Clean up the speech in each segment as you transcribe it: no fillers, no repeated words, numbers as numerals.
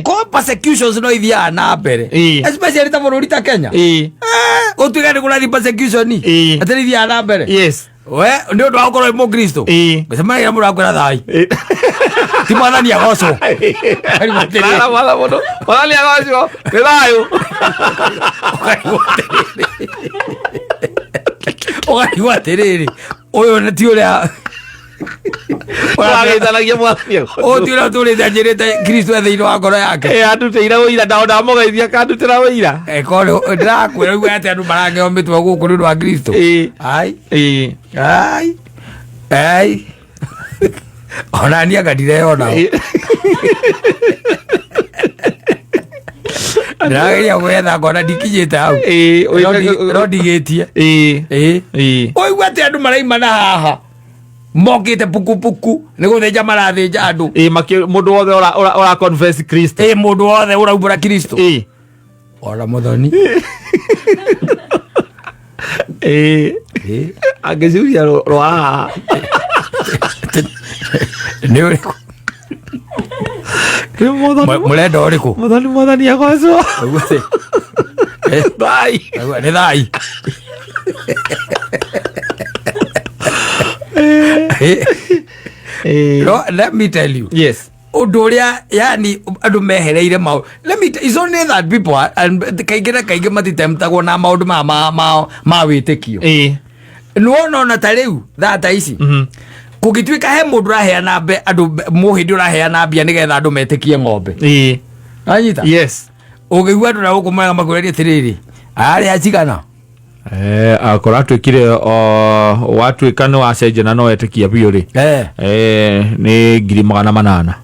Ko persecutions no ithiaga na mbere, especially ta bũrũri ta Kenya. Gũtuĩka nĩ kũrathiĩ persecution, atĩ nĩ ithiaga na mbere. We nĩ ũndũ wa gũkorwo wĩ mũkristo, gũcemania na mũndũ akwĩra thai, ti Mwathani agocwo. Ũkarigwo atĩrĩrĩ. Mwana mũno. Mwathani agocwo. Nĩ thayũ. Ũkarigwo atĩrĩrĩ, ũkarigwo atĩrĩrĩ, ũyũ nĩ ti ũrĩa Tũrageithanagia Mwathani agocwo. Ũyũ ti ũrĩa tũrĩte anjĩrĩte Kristo e thĩinĩ wa ngoro yake. Andutĩire ũira, ndao ndamũgeithia akandutĩra ũira. Korwo ndĩrakwĩra rĩu atĩ andũ marangeo mĩtwe gũkũ nĩ ũndũ wa Kristo. Ai. Ai ai, ona niĩ anga ndireyona. Ndĩrageria gwetha ngona ndikinyĩte hau. No ndigĩtie. Ũigua atĩ andũ maraima na haha mokĩte pukupuku nĩ gũthĩnja marathĩnja andũ. Mũndũ wothe ũra confess Kristo. Ĩ, mũndũ wothe ũraumbũra Kristo. Ona mũthoni. Angĩcuria rwa haha. Nĩ ũrĩkũ? Nĩ Mwathani. Mũrenda ũrĩkũ? Mwathani, Mwathani agocwo. Ũguo atĩ Thai. Ũguo nĩ thai. No, let me tell you, ũndũ ũrĩa yani andũ mehereire maũ, let me it's only that people are, and kaingĩ na kaingĩ matitemtagwo na maũndũ ma wĩtĩkio. Nĩwona ona ta rĩu thaa ta ici kũngĩtuĩka he mũndũ ũraheana andũ mũhĩndĩ ũraheana mbia nĩgetha andũ metĩkie ng'ombe. Anyita. Ũngĩigua andũ na gũkũ mega makwĩraria atĩrĩrĩ, arĩ acigana. Akorwo atuĩkire watuĩka nĩ wacenjia na no wetĩkia biũ rĩ, nĩ 800,000.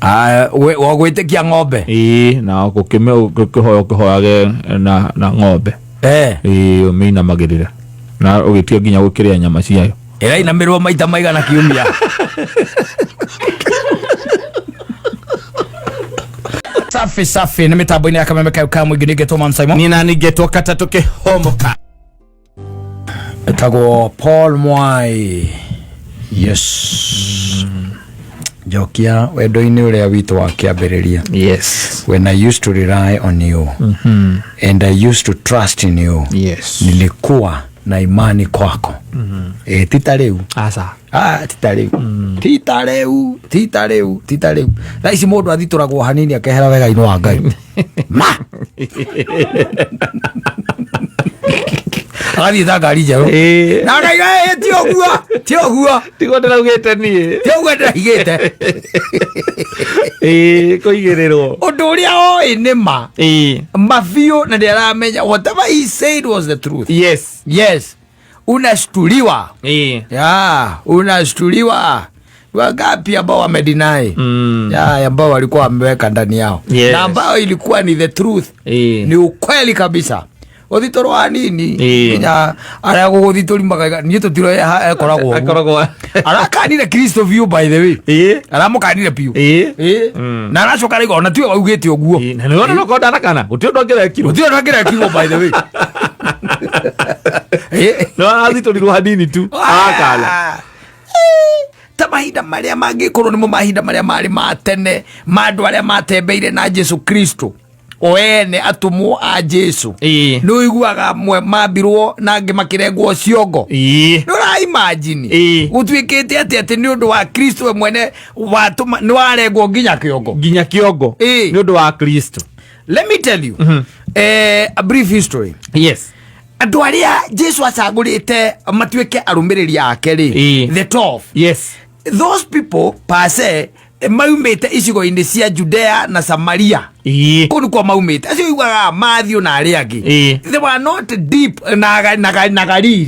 Ah, wa gwĩtĩkia ng'ombe. Ĩĩ, na gũkĩhoya ũkĩhoyage na ng'ombe. Ĩĩ, ũmĩinamagĩrĩre na ũgĩtua nginya gũkĩrĩa nyama ciayo. Ĩrainamĩrwo maita maigana kiumia? Safi safi, nĩ mĩtambo-inĩ ya Kameme kayo ka mũingĩ, nĩngetwo Man Simon. Niĩ nani ngetwo katatũ kĩhomoka. Etagwo Paul Mwai. Yes, njokia wendo-inĩ ũrĩa witũ wa kĩambĩrĩria. When I used to rely on you and I used to trust in you, nilikuwa na imani kwako. Ti ta rĩu. Aca. Ah, ti ta rĩu, ti ta rĩu, ti ta rĩu, ti ta rĩu. Thaa ici mũndũ athitũragwo hanini akehera wega-inĩ wa Ngai, ma agathiĩ ta ngari njerũ na akaiga, "Ĩ, ti ũguo, ti ũguo." Tiguo ndĩraugĩte niĩ. Ti ũguo ndĩraigĩte. Ĩĩ, kũigĩrĩrwo. Ũndũ ũrĩa oĩ nĩ ma mabiũ na ndĩaramenya whatever he said was the truth. Yes, unashtuliwa. Ya, unashtuliwa wangapi ambao wamedeny ya ambao walikuwa wameweka ndani yao na ambao ilikuwa ni the truth, ni ukweli kabisa. Ũthitũrwo hanini, nginya arĩa gũgũthitũri makaiga niĩ tũtiro ekoragwo ũguo. Akoragwo Arakanire Kristo biũ, by the way. Aramũkanire biũ. Na aracoka arauga ona tiwe waugĩte ũguo. Na nĩwona no korwo ndanakana gũtirĩ ũndũ angĩrekirwo. Gũtirĩ ũndũ angĩrekirwo, by the way. No arathitũrirwo hanini tu arakana. Ah. Ta mahinda marĩa mangĩkorwo nĩmo mahinda marĩa marĩ ma tene ma andũ arĩa matembeire na Jesu Kristo o ene, atũmwo a Jesu, nĩ ũiguaga amwe mambirwo na angĩ makĩrengwo ciongo. Nĩ ũraimagine gũtuĩkĩte atĩ nĩ ũndũ wa Kristo we mwene watũma nĩ warengwo nginya kĩongo? Nginya kĩongo. Nĩ ũndũ wa Kristo. Let me tell you a brief history. Andũ arĩa Jesu acagũrĩte matuĩke arũmĩrĩri ake rĩ, the 12, those people per se maumĩte icigo-inĩ cia Judea na Samaria. Kũu nĩkuo maumĩte acio iguaga Matthew na arĩa angĩ. They were not deep na Galili.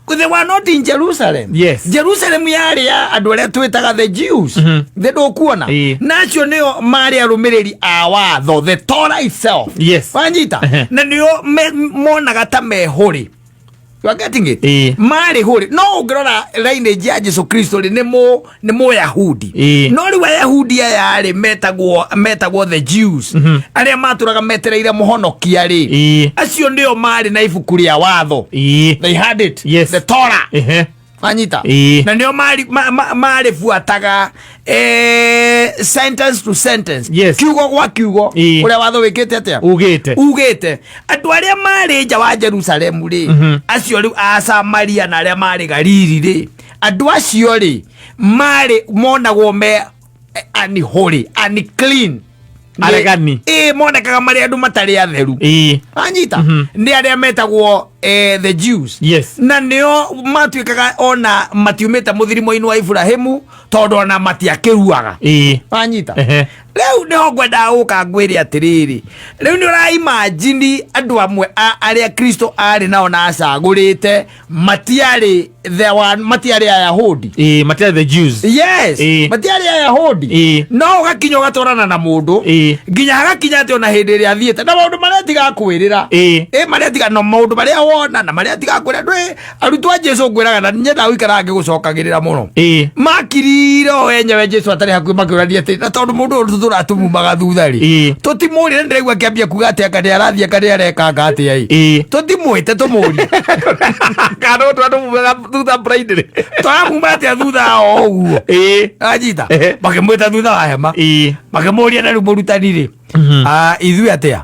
They were not in Jerusalem. Jerusalem yarĩ ya andũ arĩa twĩtaga the Jews, the ndũkuona na acio nĩo marĩ arũmĩrĩri a watho, the Torah itself. Wanyita? Na nĩo monaga ta mehũrĩ. You are getting it? Marĩ hũrĩ, no ũngĩrora lineage ya Jesu Kristo rĩ, nĩ mũyahudi. No rĩu Ayahudi aya rĩ, metagwo the Jews, arĩa matũraga metereire mũhonokia rĩ, acio nĩo marĩ na ibuku rĩa watho. They had it, the Torah. Wanyita? Ĩĩ. Na nĩo marĩbuataga sentence to sentence. Yes. Kiugo gwa kiugo. Ĩĩ. Ũrĩa watho wĩkĩte atĩa? Ugĩte. Ugĩte. Andũ arĩa marĩ nja wa Jerusalemu rĩ, acio rĩu a Samaria na arĩa marĩ Galili rĩ, andũ acio rĩ marĩ monagwo me unholy, unclean. Aregani. Ĩĩ, monekaga marĩ andũ matarĩ atheru. Ĩĩ. Anyita? Nĩ arĩa metagwo the Jews. Yes. Na nĩo matuĩkaga ona matiumĩte mũthirimo-inĩ wa Ibrahimu tondũ ona matiakĩruaga. Ĩĩ. Wanyita? Ehe. Rĩu nĩho ngwendaga gũka ngwĩre atĩrĩrĩ, rĩu nĩ ũraimajini andũ amwe arĩa Kristo arĩ nao na acagũrĩte matiarĩ the one, matiarĩ Ayahudi. Ĩĩ, matiarĩ the Jews. Yes. Ĩĩ. Matiarĩ Ayahudi. Ĩĩ. No ũgakinya ũgatwarana na mũndũ Ĩĩ. nginya hagakinya atĩ ona hĩndĩ ĩrĩa athiĩte na maũndũ marĩa tigakwĩrĩra. Ĩĩ. Ĩ marĩa tiga no maũndũ marĩa wona na marĩa tigakwĩra ndwĩ arutwo a Jesu ngwĩraga na nyendaga gũikara ngĩgũcokagĩrĩra mũno. Ĩĩ. Makirire o enyewe Jesu atarĩ hakuhĩ makĩũrania atĩ na tondũ mũndũ ũyũ tũratũmumaga thutha rĩ, Ĩĩ. tũtimũrire ndĩraigua akĩambia kuga atĩ anga nĩarathiĩ anga nĩarekanga atĩa ĩ. Ĩĩ. Tũtimwĩte tũmũrie. Kana tũratũmumaga thutha blindly. Tũramuma atĩa thutha o ũguo? Ĩĩ. Anyita? Ehe. Makĩmwĩta thutha wa hema. Ĩĩ. Makĩmũria na rĩu mũrutani rĩ, ithuĩ atĩa?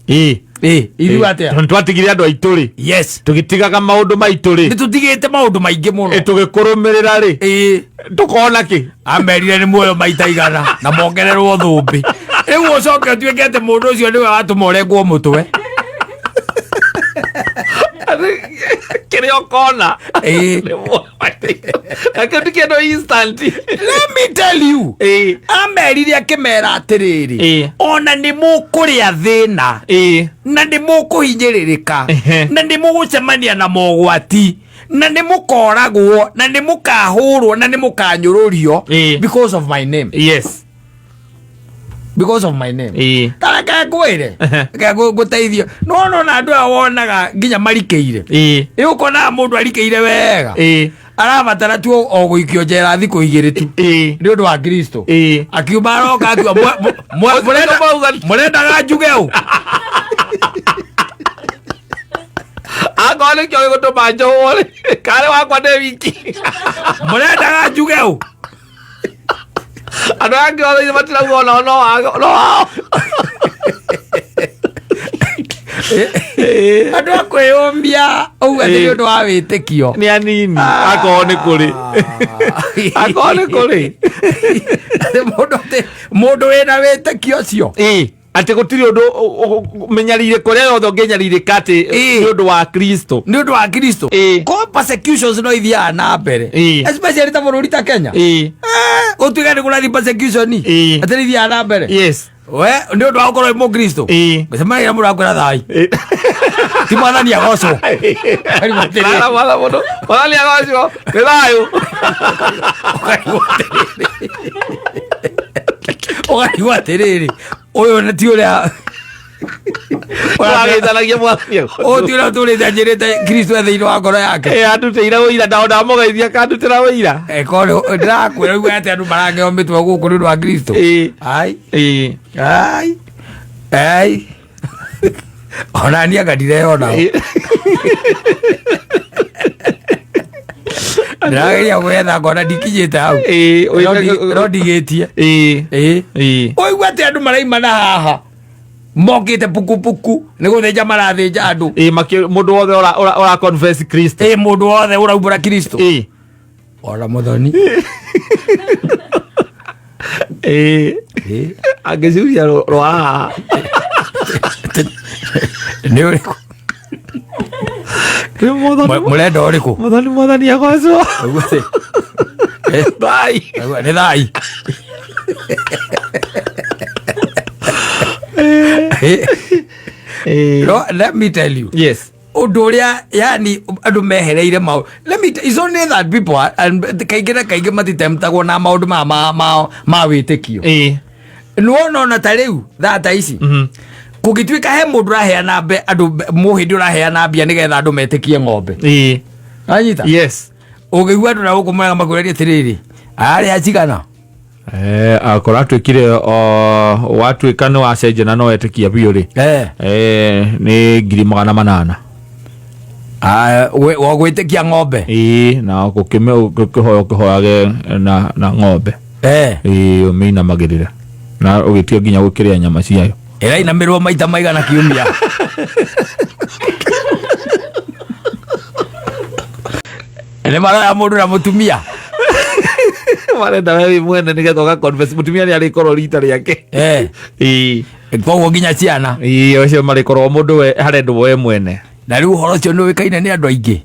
Ĩĩ. Ĩĩ, ithuĩ atĩa? Tondũ twatigire andũ aitũ rĩ. Yes. Tũgĩtigaga maũndũ maitũ rĩ. Nĩ tũtigĩte maũndũ maingĩ mũno. Ĩ, tũgĩkũrũmĩrĩra rĩ. Ĩĩ. Tũkona kĩ? Amerire nĩ muoyo maita igana na mongererwo thũmbĩ. Rĩu ũcoke ũtuĩke atĩ mũndũ ũcio nĩwe watũma ũrengwo mũtwe. Kĩrĩa ũkona. Ĩĩ. Nĩ muoyo maita igana. Na kĩu ti kĩndũ instant. Let me tell you. Ĩĩ. Amerire akĩmera atĩrĩrĩ, Ĩĩ. ona nĩ mũkũrĩa thĩna. Ĩĩ. Na nĩ mũkũhinyĩrĩrĩka. Ehe. Na nĩ mũgũcemania na mogwati. Na nĩ mũkoragwo, na nĩ mũkahũrwo, na nĩ mũkanyũrũrio. Ĩĩ. Because of my name. Yes. Because of my name. Ĩĩ. Tareke ngwĩre. Ehe. Reke ngũteithie. No no na andũ aya wonaga nginya marikĩire. Ĩĩ. Ĩ ũkonaga mũndũ arikĩire wega. Ĩĩ. Arabatara tu o gũikio njera thikũ igĩrĩ tu. Ĩĩ. Nĩ ũndũ wa Kristo. Ĩĩ. Akiuma aroka akiuga mũrendaga njuge ũ? Akorwo nĩkĩo gĩgũtũma njohwo rĩ, karĩ wakwa ndĩ wiki. Mũrendaga njuge ũ? Andũ aya angĩ othe matirauga onao no no wao. Andũ a kwĩyũmbia ũguo atĩ nĩ ũndũ wa wĩtĩkio. Nĩ anini. Akorwo nĩ kũrĩ. Akorwo nĩ kũrĩ. Atĩ mũndũ atĩ mũndũ wĩna wĩtĩkio ũcio. Ĩĩ. Atĩ gũtirĩ ũndũ mĩnyarirĩko ĩrĩa yothe ũngĩnyarirĩka atĩ Ĩĩ. nĩ ũndũ wa Kristo. Nĩ ũndũ wa Kristo. Ĩĩ. Ko persecutions no ithiaga na mbere. Ĩĩ. Especially ta bũrũri ta Kenya. Ĩĩ. Gũtuĩka nĩ kũrathiĩ persecution. Ĩĩ. Atĩ nĩ ithiaga na mbere. Yes. We nĩ ũndũ wa gũkorwo wĩ Mũkristo. Ĩĩ. Gũcemania na mũndũ akwĩra thai. Ĩĩ. Ti mwathani agocwo. Ũkarigwo atĩrĩrĩ. Rara mwana mũndũ. Mwathani agocwo. Nĩ thayũ. Ũkarigwo atĩrĩrĩ. Ũkarigwo atĩrĩrĩ. Ũyũ nĩ ti ũrĩa Ũragĩithanagia mwathani agocwo. Ũyũ ti ũrĩa ũtũrĩte anjĩrĩte Kristo e thĩinĩ wa ngoro yake. Ĩ andutĩire ũira na ndamũgeithia akandutĩra ũira. Eko ndĩrakwĩra rĩu atĩ andũ marangeo mĩtwe gũkũ nĩ ũndũ wa Kristo. Ĩĩ. Ai. Ĩĩ. Ai. Ai. Ona niĩ anga ndireyona. Ĩĩ. Ndĩrageria gwetha ngona ndikinyĩte hau. Ĩĩ, No ndigĩtie. Ĩĩ. Ĩĩ. Ĩĩ. Ũigua atĩ andũ maraima na haha mokĩte pukupuku nĩ gũthĩnja marathĩnja andũ. Ĩĩ, mũndũ wothe ũra confess Kristo. Ĩĩ, mũndũ wothe ũraumbũra Kristo. Ĩĩ. Ora mũthoni. Ĩĩ. Ĩĩ. Angĩcuria rwa haha. Nĩ ũrĩkũ? Nĩ mũthoni. Mũrenda ũrĩkũ? Mũthoni mwathani agocwo. Ũguo atĩ. Bye. Nĩ thai. Ĩĩ. No, let me tell you. Yes. Ũndũ ũrĩa yani andũ mehereire maũ let me it's only that people are, and kaingĩ na kaingĩ matitemtagwo na maũndũ ma wĩtĩkio. Ĩĩ. Nĩwona ona ta rĩu thaa ta ici kũngĩtuĩka he mũndũ ũraheana andũ mũhĩndĩ ũraheana mbia nĩgetha andũ metĩkie ng'ombe. Ĩĩ. Anyita? Yes. Ũngĩigua andũ na gũkũ mega makwĩraria atĩrĩrĩ, arĩa cigana? Akorwo atuĩkire o watuĩka nĩ wacenjia na no wetĩkia biũ rĩ. Nĩ 800,000. Ah, wa gwĩtĩkia ng'ombe. Ĩĩ, na gũkĩhoya ũkĩhoyage na ng'ombe. Ĩĩ, ũmĩinamagĩrĩre na ũgĩtua nginya gũkĩrĩa nyama ciayo. Ĩrainamĩrwo maita maigana kiumia? Nĩ maroya mũndũ na mũtumia. Marenda we wĩ mwene nĩgetha ũga confess mũtumia nĩ arĩkorwo rita rĩake. Ĩĩ. Koguo nginya ciana. Ĩĩ, ũcio marĩkorwo mũndũ we harendwo we mwene. Na rĩu ũhoro ũcio nĩ ũĩkaine nĩ andũ aingĩ.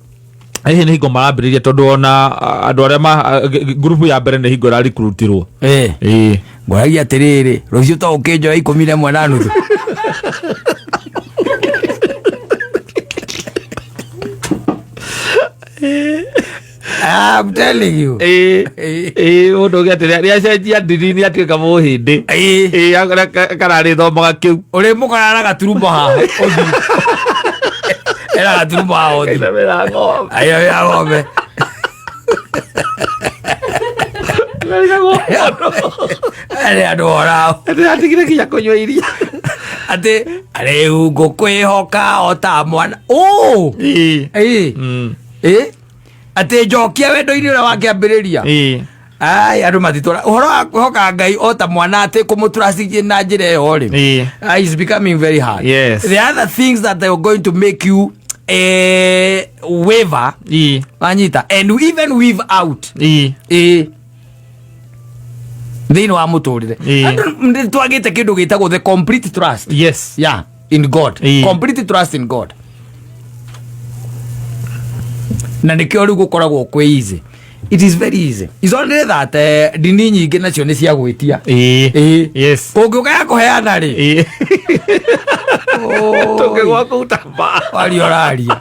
Hihi nĩ hingo marambĩrĩria tondũ ona andũ arĩa ma ngurubu ya mbere nĩ hingo ĩrarikrutirwo. Ĩĩ. Ngũragia atĩrĩrĩ, rũciũ to ũkĩnjoya 11 na nuthu. I'm telling you. Ĩĩ. Ĩĩ, mũndũ ũngĩ atĩ nĩacenjia ndini nĩ atuĩka mũhĩndĩ. Ĩĩ, kararĩthomaga kĩu. Ũrĩ mũkora na gaturumbo haha ũthiũ. Ena gaturumbo haha ũthiũ. Kainamĩra ng'ombe. Ainamĩra ng'ombe. Arĩ andũ orao. Ndĩratigire nginya kũnyua iria. Atĩ rĩu ngũkwĩhoka o ta mwana. Ũ! Ĩĩ. Ĩĩ. Ĩĩ. Atĩ njokia wendo-inĩ ũrĩa wakĩambĩrĩria. Ĩĩ. Ai, andũ matitwara ũhoro wa kwĩhoka Ngai o ta mwana atĩ kũmũtrust na njĩra ĩyo rĩ. Ĩĩ. It's becoming very hard. Yes. The other things that they are going to make you waver, Ĩĩ. wanyita, and even weave out. Ĩĩ. Ĩĩ. Thĩinĩ wa mũtũrĩre. Ĩĩ. Andũ nĩ twagĩte kĩndũ gĩtagwo the complete trust. Yes. Yeah, in God. Ĩĩ. Complete trust in God. Na nĩkĩo rĩu gũkoragwo kwĩ easy. It is very easy. It's only that ndini nyingĩ nacio nĩ cia gwĩtia. Ĩĩ. Ĩĩ. Yes. Ũngĩũka ya kũheana rĩ. Ĩĩ. Oi. Tũngĩgwa kũu ta mbaa. Waria ũraria.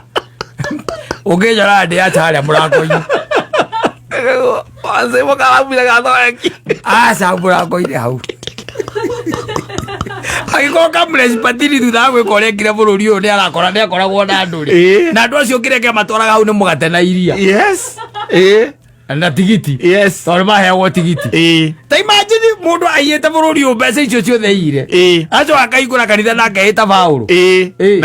Ũngĩnjora ndĩ acha harĩa mũrango-inĩ. Wazee mũkaramwire gathoreki. Aca mũrango-inĩ hau. Angĩkorwo Kamlesh Patini thutha wa gwĩka ũrĩa ekire bũrũri ũyũ nĩ arakora nĩ akoragwo na andũ rĩ. Ĩĩ. Na andũ acio kĩrĩa matwaraga hau nĩ mũgate na iria. Yes. Ĩĩ. Na tigiti. Yes. Tondũ maheagwo tigiti. Ĩĩ. Ta imagine mũndũ aiyĩte bũrũri ũyũ mbeca icio ciothe aiyire. Ĩĩ. Acoka akaingũra kanitha na akehĩta Paũlũ. Ĩĩ. Ĩĩ.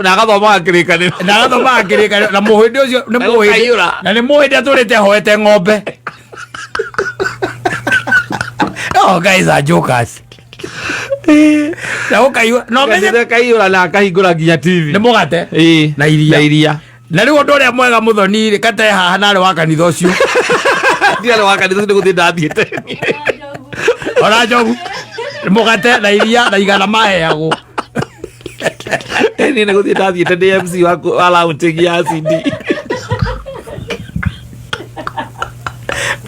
Na agathomaga kĩrĩkanĩro. Na agathomaga kĩrĩkanĩro na mũhĩndĩ ũcio nĩ Na mũhĩndĩ. gũkaiyũra. Na nĩ mũhĩndĩ atũrĩte ahoete ng'ombe. Oh, guys are jokers. Na ũkaiyũra. Na ũmenye Kanitha kaiyũra na akahingũra nginya TV. nĩ mũgate. Ĩĩ. Na iria. Na iria. Na rĩu ũndũ ũrĩa mwega mũthoni rĩ kate haha narĩ wa kanitha ũcio. Ndiarĩ wa kanitha ũcio nĩ gũthiĩ ndathiĩte. Ona njogu. Mũgate na iria na igana maheagwo. Niĩ nĩ gũthiĩ ndathiĩte ndĩ MC wa launching ya CD.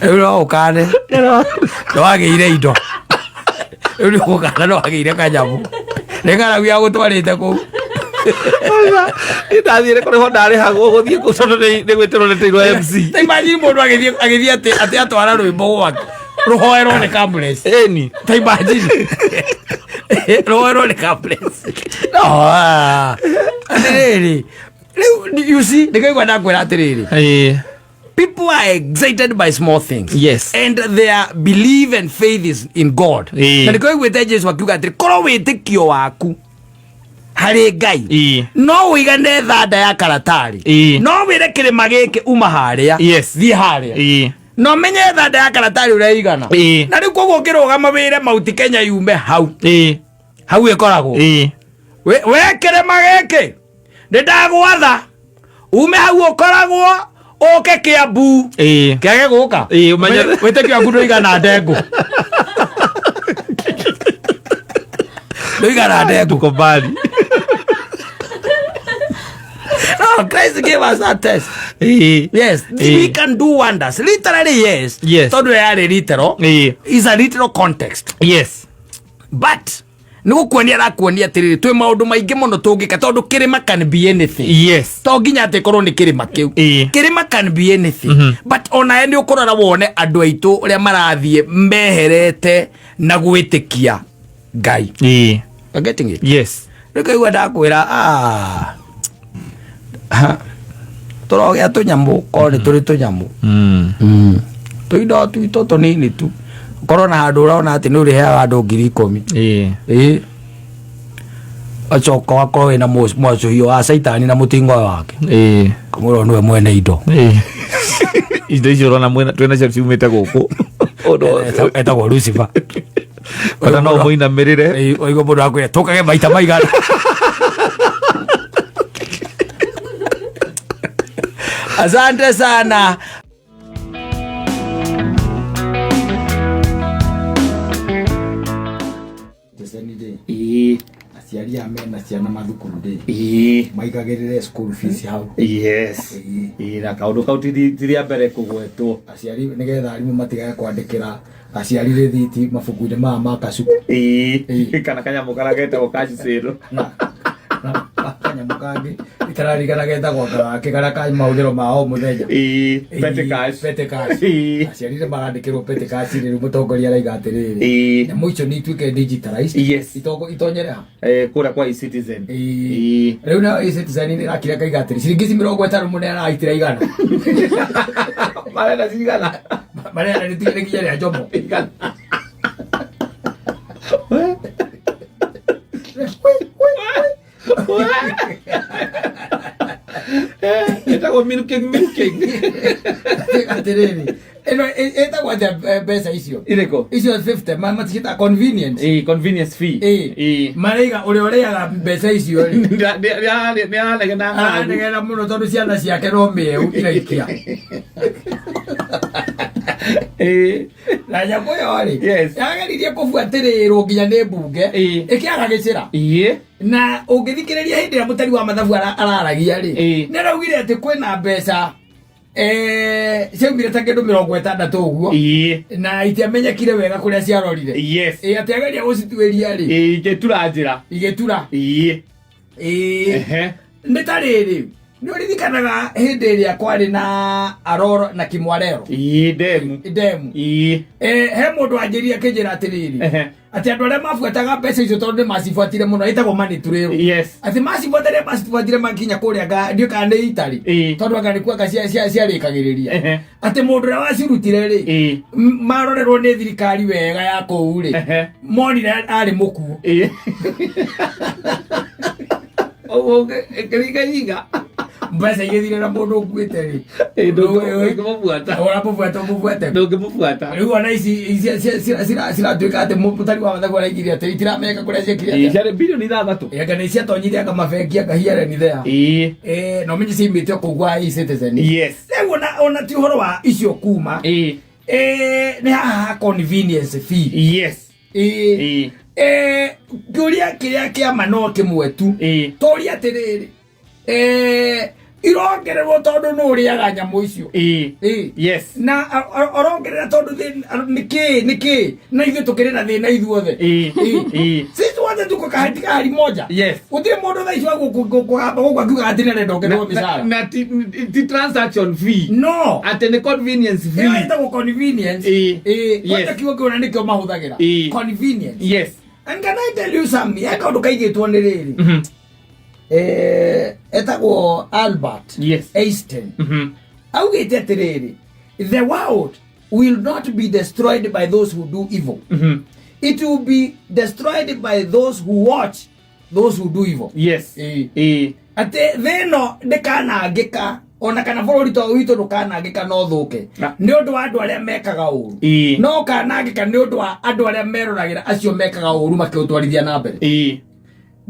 Rĩu no ũkane. Nĩ wagĩire indo. Rĩu nĩ ũgũkana nĩ wagĩire kanyamũ. Nĩ ng'aragu ya gũtwarĩte kũu. Niĩ ndathiĩre kũrĩhwo ndarĩhagwo gũthiĩ kũu tondũ nĩ gwĩtĩrwo netĩirwo MC. Ta imagine mũndũ agĩthiĩ atĩ atwara rwĩmbo gwake. Rũhoerwo nĩ Kamlesh. Ĩni. Ta imagine. Rũhoerwo nĩ Kamlesh. No. Atĩrĩrĩ. Rĩu you see nĩkĩo igua ndakwĩra atĩrĩrĩ. Ĩĩ. People are excited by small things. Yes. And their belief and faith is in God. Ĩĩ. Na nĩkĩo iguĩte Jesu akiuga atĩrĩ, korwo wĩtĩkio waku harĩ Ngai Ĩĩ. no ũigane thanda ya karatarĩ. Ĩĩ. No wĩre kĩrĩma gĩkĩ uma harĩa. Yes. Thiĩ harĩa. Ĩĩ. Na ũmenye thanda ya karatarĩ ũrĩa ĩigana. Ĩĩ. Na rĩu koguo ũngĩrũgama wĩre Mount Kenya yume hau. Ĩĩ. Hau ĩkoragwo. Ĩĩ. We kĩrĩma gĩkĩ nĩ ndagwatha ume hau ũkoragwo ũke Kĩambu. Ĩĩ. Kĩage gũka. Ĩĩ, ũmenye- Wĩtĩkio waku ndũigana ndengũ. Ndũigana ndengũ. Tuko mbali. No, Christ gave us that test. Ĩĩ. Yes, Ĩĩ. we can do wonders. Literally, yes. Yes. Tondũ yarĩ literal. Ĩĩ. Is a literal context. Yes. But nĩ gũkuonia arakuonia atĩrĩrĩ twĩ maũndũ maingĩ mũno tũngĩka tondũ kĩrĩma can be anything. Yes. To nginya atĩ ĩkorwo nĩ kĩrĩma kĩu. Ĩĩ. Kĩrĩma can be anything. But onawe nĩ ũkũrora wone andũ aitũ ũrĩa marathiĩ meherete na gwĩtĩkia Ngai. Ĩĩ. You're getting it? Yes. Rĩu kaigua ndakwĩra ah, ha, tũrogĩa tũnyamũ korwo nĩ tũrĩ tũnyamũ tũindo twitũ tũnini tu korwo na handũ ũrona atĩ nĩ ũrĩheaga andũ 10,000. Ĩĩ. Ĩĩ. Acoka wakorwo wĩna mwacũhio wa caitani na mũtingo wake. Kamwĩra nĩwe mwene indo. Indo icio ũrona twĩnacio ciumĩte gũkũ. Etagwo Lucifer. Bata no mũinamĩrĩre. Ũigua mũndũ akwĩra tũkage maita maigana. Asante sana. Ĩĩ. Aciari aya mena ciana mathukuru rĩ, maigagĩrĩre school fees hau. Yes. Ĩĩ, na kaũndũ kau ti rĩa mbere kũgwetwo. Aciari nĩgetha arimũ matigage kwandĩkĩra aciari rĩthiti mabuku-inĩ maya ma kacuku. Ĩĩ, kana kanyamũ karĩa getagwo cash sale. Na kanyamũ kangĩ itararigana getagwo gake karĩa ka mahũthĩro ma o mũthenya. Ĩĩ, petty cash. Petty cash. Ĩĩ. Aciari nĩ marandĩkĩrwo petty cash rĩu mũtongoria araiga atĩrĩrĩ, Ĩĩ. nyamũ icio nĩ ituĩke digitalized. Yes. Itonyere ha? Kũrĩa kwa eCitizen. Ĩĩ. Ĩĩ. Rĩu nayo eCitizen nĩ ĩrakira kaiga atĩrĩ, ciringi ici 50 mũneanaga itirĩa igana. Marenda cigana? Mareana nĩ nginya rĩa njomo. Igana. Ĩtagwo milking milking. Atĩrĩrĩ, ĩno ĩtagwo atĩa, mbeca icio? Irĩkũ? Icio 50 maticita convenience. Ĩĩ, convenience fee. Ĩĩ. Ĩĩ. Maraiga ũrĩa ũrĩaga mbeca icio rĩ, Nĩ aranegena ng'aragu. Aranegena mũno tondũ ciana ciake no mĩeu iraikia. Ĩĩ. Na nyamũ ĩyo rĩ, Yes. yageririe kũbuatĩrĩrwo nginya nĩ mbunge, Ĩĩ. ĩkĩaga gĩcĩra. Ĩĩ. Na ũngĩthikĩrĩria hĩndĩ ĩrĩa mũtari wa mathabu araragia rĩ, Ĩĩ. nĩ araugire atĩ kwĩna mbeca ciaumire ta kĩndũ 60 ũguo, Ĩĩ. na itiamenyekire wega kũrĩa ciarorire. Yes. Ĩ, atĩ ageria gũcituĩria rĩ, Ĩĩ, igĩtura njĩra. Igĩtura. Ĩĩ. Ĩĩ. Ehe. Nĩ ta rĩrĩ, nĩ ũririkanaga hĩndĩ ĩrĩa kwarĩ na Aroro na Kimwarero? Ĩĩ, ndemu. Ndemu. Ĩĩ. He mũndũ wanjĩrire akĩnjĩra atĩrĩrĩ, Ehe. atĩ andũ arĩa mabuataga mbeca icio, tondũ nĩ macibuatire mũno, ĩtagwo money trail, Yes. atĩ macibuatire makinya kũrĩa ndiũĩ kana nĩ Italy, Ĩĩ. tondũ anga nĩkuo anga ciarĩkagĩrĩria, Ehe. atĩ mũndũ ũrĩa wacirutire rĩ, Ĩĩ. marorerwo nĩ thirikari wega ya kũu rĩ, Ehe. monire arĩ mũkuũ. Ĩĩ. Ũguo ĩkĩringaringa. Mbeca igĩthire na mũndũ ũkuĩte rĩ. Ĩĩ, ndũngĩmũbuata. Ũramũbuata ũmũbuate. Ndũngĩmũbuata. Rĩu ona ici ciratuĩka atĩ mũtari wa mathabu araigire atĩ itiramenyeka kũrĩa ciekire Ĩĩ, atĩa. ciarĩ bilioni 6. Anga nĩ ciatonyire anga mabengi anga here and there. Ĩĩ. Na ũmenye ciumĩte o kũu gwa eCitizen. Yes. Rĩu ona ti ũhoro wa icio kuma, Ĩĩ. nĩ haha ha convenience fee. Yes. Ĩĩ. Ĩĩ. Kĩũria kĩrĩa kĩama no kĩmwe tu. Ĩĩ. Tũria atĩrĩrĩ, irongererwo tondũ nĩ ũrĩaga nyamũ icio? Ĩĩ. Ĩĩ. Yes. Na orongerera tondũ nĩkĩ nĩkĩ na ithuĩ tũkĩrĩ na thĩna ithuothe? Ĩĩ. Ĩĩ. Sisi wote tuko katika hali moja. Yes. Gũtirĩ mũndũ thaa ici wa kũgamba gũkũ akiuga atĩ nĩarenda ongererwo mĩcara. Na ti transaction fee. No. Atĩ nĩ convenience Ĩyo fee. ĩtagwo convenience. Ĩĩ. Ĩĩ. Yes. Kwanja kiugo kĩu ona nĩkĩo mahũthagĩra. Ĩĩ. Convenience. Yes. And can I tell you something? He kaũndũ kaigĩtwo nĩ rĩrĩ, etagwo Albert Yes. Einstein. Augĩte atĩrĩrĩ, "The world will not be destroyed by those who do evil. It will be destroyed by those who watch those who do evil." Yes. Ĩĩ. Ĩĩ. Atĩ thĩ ĩno ndĩkanangĩka, ona kana bũrũri to witũ ndũkanangĩka no ũthũke Na- nĩ ũndũ wa andũ arĩa mekaga ũru, Ĩĩ. no ũkanangĩka nĩ ũndũ wa andũ arĩa meroragĩra acio mekaga ũru makĩũtwarithia na mbere. Ĩĩ.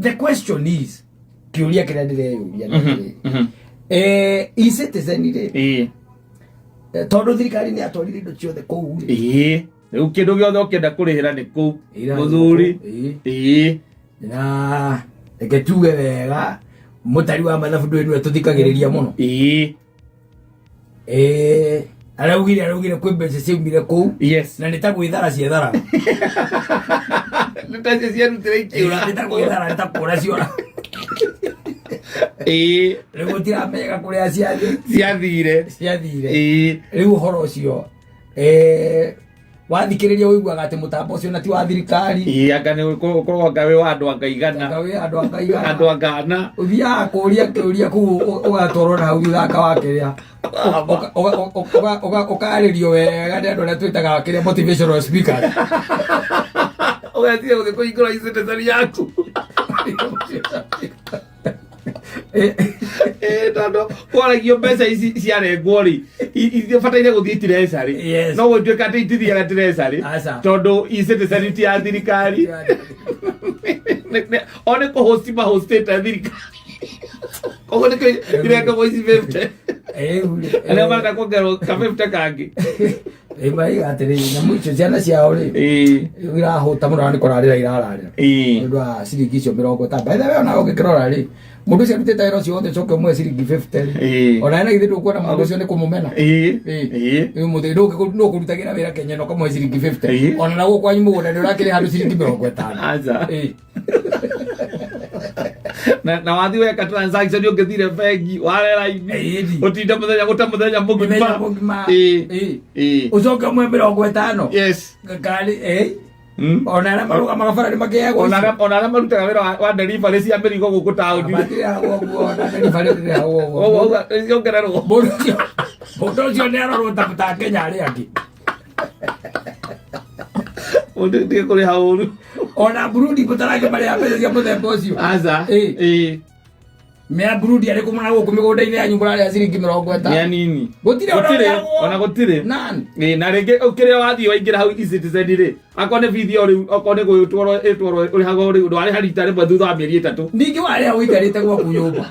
The question is, kĩũria kĩrĩa ndĩreyũria nĩ atĩrĩrĩ, eCitizen rĩ, Ĩĩ. tondũ thirikari nĩ yatwarire indo ciothe kũu rĩ, Ĩĩ. Rĩu kĩndũ gĩothe ũkĩenda kũrĩhĩra nĩ kũu. Ĩra- Mũthuri. Ĩĩ. Ĩĩ. Na reke tuge wega, mũtari wa mathabu ndũĩ nĩwe tũthikagĩrĩria mũno. Ĩĩ. Araugire kwĩ mbeca ciaumire kũu, Yes. na nĩ ta gwĩthara ciethara. Nĩ ta cio ciarutire ikiũra. Nĩ ta gwĩthara, nĩ ta kũra ciora. Ĩĩ. Rĩu gũtiramenyeka kũrĩa ciathiĩ. Ciathire. Ciathire. Ĩĩ. Rĩu ũhoro ũcio, wathikĩrĩria ũiguaga atĩ mũtambo ũcio na ti wa thirikari. Ĩĩ, anga nĩ ũkorwo anga wĩ wa andũ anga 100. Anga wĩ andũ anga 100. Andũ anga 4. Ũthiaga kũria kĩũria kũu, ũgatwarwo na hau thutha wa kĩrĩa, ũkarĩrio wega nĩ andũ arĩa twĩtaga kĩrĩa motivational speakers. Ũgetiria gũthiĩ kũhingũra eCitizen yaku. Tondũ kwaragio mbeca ici ciarengwo rĩ, ibataire gũthiĩ treasury. Yes. No gũtuĩka atĩ itithiaga treasury Aca. tondũ e-citizen ti ya thirikari. O nĩ kũhosti mahostĩte thirikari, koguo nĩkĩo irengagwo ici 50. Arĩa marenda kuongererwo ka 50 kangĩ. Maiga atĩrĩrĩ, nyamũ icio ciana ciao rĩ, irahũta mũno na nĩ kũrarĩra irararĩra nĩ ũndũ wa ciringi icio 50. By the way, ona ũngĩkĩrora rĩ, mũndũ ũcio arutĩte wĩra ũcio wothe, coke ũmũhe ciringi 50 rĩ, ona ena githĩ ndũkuona mũndũ ũcio nĩ kũmũmena? Rĩu mũthĩ nũ ũkũrutagĩra wĩra Kenya na ũkamũhe ciringi 50? Ona na gũkũ kwanyu mũgũnda nĩ ũrakĩrĩha andũ ciringi 50. Aca. Na wathi weka transaction, ũngĩthire bengi ware raini, ũtinde mũthenya, gũte mũthenya mũthenya mũgima. Mũgima. Ũcoke ũmũhe 50. Ngari ona arĩa marũgamaga bara nĩ makĩheagwo. Ona arĩa marutaga wĩra wa delivery cia mĩrigo gũkũ taũni. Matirĩhagwo ũguo, ona delivery ndĩrĩhagwo ũguo. Ũguo ciongererwo. Mũndũ ũcio nĩ arorwo ta Kenya arĩa angĩ. Mũndũ ndige kũrĩha ũru. Ona Burundi mũtarangĩ marĩha mbeca cia mũthemba ũcio. Aca. Mea Burundi arĩ kũmũra gũkũ mĩgũnda-inĩ yanyu mũrarĩha ciringi mĩrongo Nĩ ĩtano. anini. Gũtirĩ ona Gũtirĩ, ũrĩhagwo. ona gũtirĩ. None. Ĩĩ, na rĩngĩ kĩrĩa wathiĩ waingĩra hau e-citizen rĩ, akorwo nĩ bithi o rĩu, okorwo nĩ gwĩtwarwo ĩtwarwo, ũrĩhagwo rĩu, ndwarĩha rita rĩmwe thutha wa mĩeri 3. Ningĩ warĩha ũikarĩte gwaku nyũmba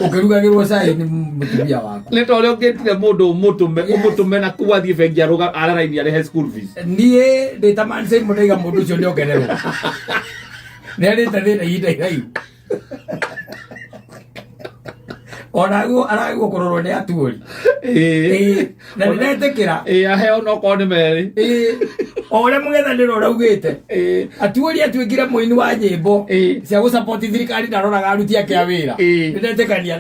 ũkĩrugagĩrwo cai nĩ mũtumia waku. Nĩ ta ũrĩa ũngĩtire mũndũ ũmũtũme ũmũtũme na kuu athiĩ bengi arũga ara raini arĩhe school fees. Niĩ ndĩ ta Man Simon ndaiga mũndũ ũcio nĩ ongererwo, nĩ arĩte thĩna ihinda iraihu, onaguo aragwo kũrorwo nĩ atuũri. Ĩĩ, na nĩ ndetĩkĩra. Ĩĩ, aheo no korwo nĩ merĩ. Ĩĩ, o ũrĩa mũng'ethanĩro ũraugĩte, atuũri atuĩkire mũini wa nyĩmbo cia gũcapoti thirikari, ndaroraga aruti ake a wĩra. Nĩ ndetĩkania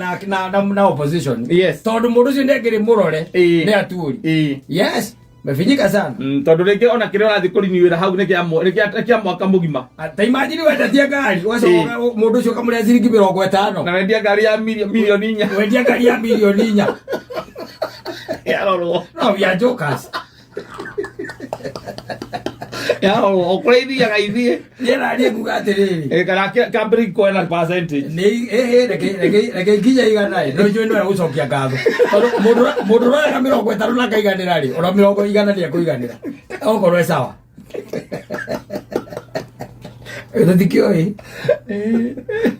na opposition tondũ mũndũ ũcio nĩ angĩrĩ mũrore nĩ atuũri. Yes, mefinyika sana. Tondũ rĩngĩ ona kĩrĩa ũrathiĩ kũriniwĩra hau nĩ kĩa nĩ kĩa mwaka mũgima. Ta imagine wendetie ngari, ũgacoka mũndũ ũcio ũkamũrĩha ciringi 50. Na wendia ngari ya 4 milioni. Wendia ngari ya 4 milioni. Yarorwo. No, we are jokers. Yarorwo o kũrĩa ithiaga ithiĩ. Niĩ naniĩ nguga atĩrĩrĩ, Kana kambĩrĩ kwena percentage. Nĩ ĩhĩ, reke ikinya 100 ĩ, no njũĩ nĩwe gũcokia ngatho, tondũ mũndũ ũrarega 50 na akaiganĩra rĩ, ona 100 nĩ ekũiganĩra okorwo e sawa. Tũtikĩũĩ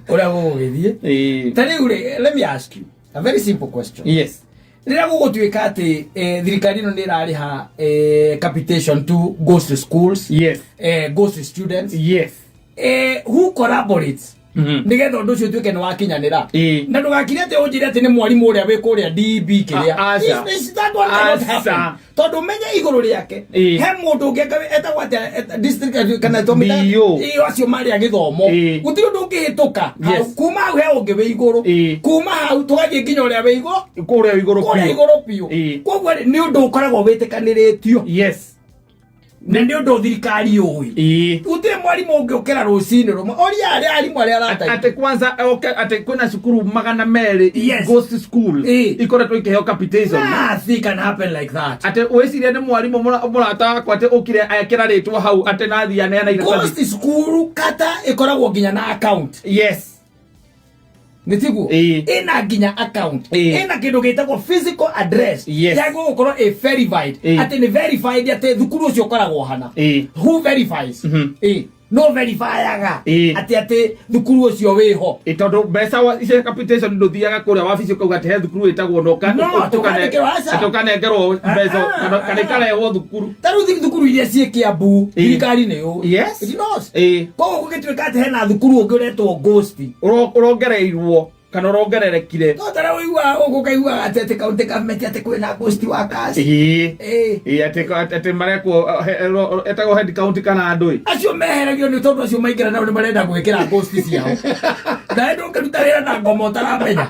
ũrĩa gũgũgĩthiĩ. Ta rĩu rĩ, let me ask you a very simple question. Rĩrĩa gũgũtuĩka atĩ thirikari ĩno nĩ ĩrarĩha capitation to ghost schools, ghost students, who collaborates nĩgetha ũndũ ũcio ũtuĩke nĩ wakinyanĩra? Na ndũgakire atĩ ũnjĩre atĩ nĩ mwarimũ ũrĩa wĩ kũrĩa DB kĩrĩa. Aca. That one cannot Aca. happen, tondũ menye igũrũ rĩake he mũndũ ũngĩ anga etagwo atĩa, district kana tũmĩta- DO. Acio marĩ a gĩthomo. Gũtirĩ ũndũ ũngĩhĩtũka hau. Kuma hau he ũngĩ wĩ igũrũ. Kuma hau tũgathiĩ nginya ũrĩa wĩ igũrũ. Kũrĩa igũrũ Kũrĩa biũ. Igũrũ biũ. Koguo rĩ, nĩ ũndũ ũkoragwo wĩtĩkanĩrĩtio na nĩ ũndũ thirikari yũĩ. Gũtirĩ mwarimũ ũngĩũkĩra rũcinĩ rũmwe oria arĩa arimũ arĩa arata. Atĩ kwanza okay, atĩ kwĩna cukuru 200 ghost school ikoretwo ikĩheo capitation. Nothing can happen like that. Atĩ wĩcirie nĩ mwarimũ mũrata wakwa atĩ ũkire ekĩra rĩtwa hau atĩ nathiĩ aneana iratathi. Ghost school kata ĩkoragwo nginya na account. Nĩ tiguo? Ĩna nginya account. Ĩna kĩndũ gĩtagwo physical address. Yagĩrĩirwo gũkorwo ĩ verified, atĩ nĩ verified atĩ thukuru ũcio ũkoragwo hana. Who verifies? No verifyaga atĩ thukuru ũcio wĩho. Ĩ, tondũ mbeca cia capitation ndũthiaga kũrĩa wabici ũkauga atĩ he thukuru ĩtagwo na No, tũkandĩkĩrwo, aca. Atĩ ũkanengerwo mbeca kana ikarehwo thukuru. Ta rĩu thukuru iria ciĩ Kiambu, thirikari nĩ yũĩ. It knows. Koguo gũgĩtuĩka atĩ hena thukuru ũngĩ ũretwo ghost, Ũrongereirwo kana ũrongererekire. No ta rĩu ũiguaga gũkũ, ũkaiguaga atĩ county government atĩ kwĩna ghost workers. Ĩĩ, atĩ marekwo etagwo head county kana andũ ĩ. Acio meheragio nĩ tondũ acio maingĩra nao nĩ marenda gwĩkĩra ghost ciao, nawe ndũngĩruta wĩra na ngoma ũtaramenya.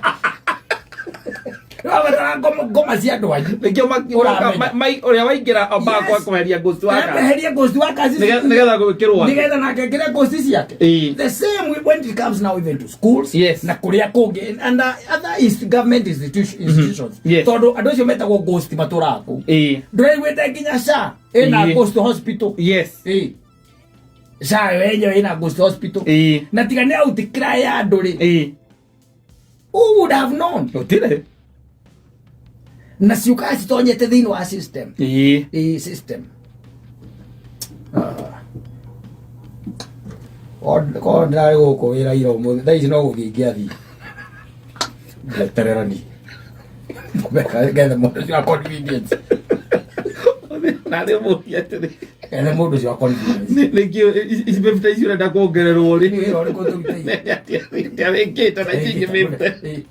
Ũrabatara ngoma cia andũ anyu. Nĩkĩo Ũramenya. ũrĩa waingĩra ambaga kweheria ghost workers. Eheria ghost workers ici. Nĩgetha gwĩkĩrwo andũ. Nĩgetha nake ekĩre ghost ciake. The same way when it comes now even to schools na kũrĩa kũngĩ and other government institutions, tondũ andũ acio metagwo ghost matũraga kũu. Ndũraiguĩte nginya SHA ĩna ghost hospital? SHA yo yenyewe ina ghost hospital. Na tiga nĩ outcry ya andũ rĩ, who would have known? Gũtirĩ. Na ciũkaga citonyete thĩinĩ wa system. Ĩ system. Ah. Korwo ndĩrarĩ gũkũ wĩra ira ũmũthĩ, thaa ici no gũthiĩ ingĩathiĩ ngeterera niĩ ngethe mũndũ ũcio wa convenience. Narĩ mũria atĩrĩ. Ngethe mũndũ ũcio wa convenience. Nĩkĩ ici 50 ici ũrenda kuongererwo rĩ? Nĩ wĩra ũrĩkũ tũrutĩire? Nĩarĩkĩte na ici ingĩ 50.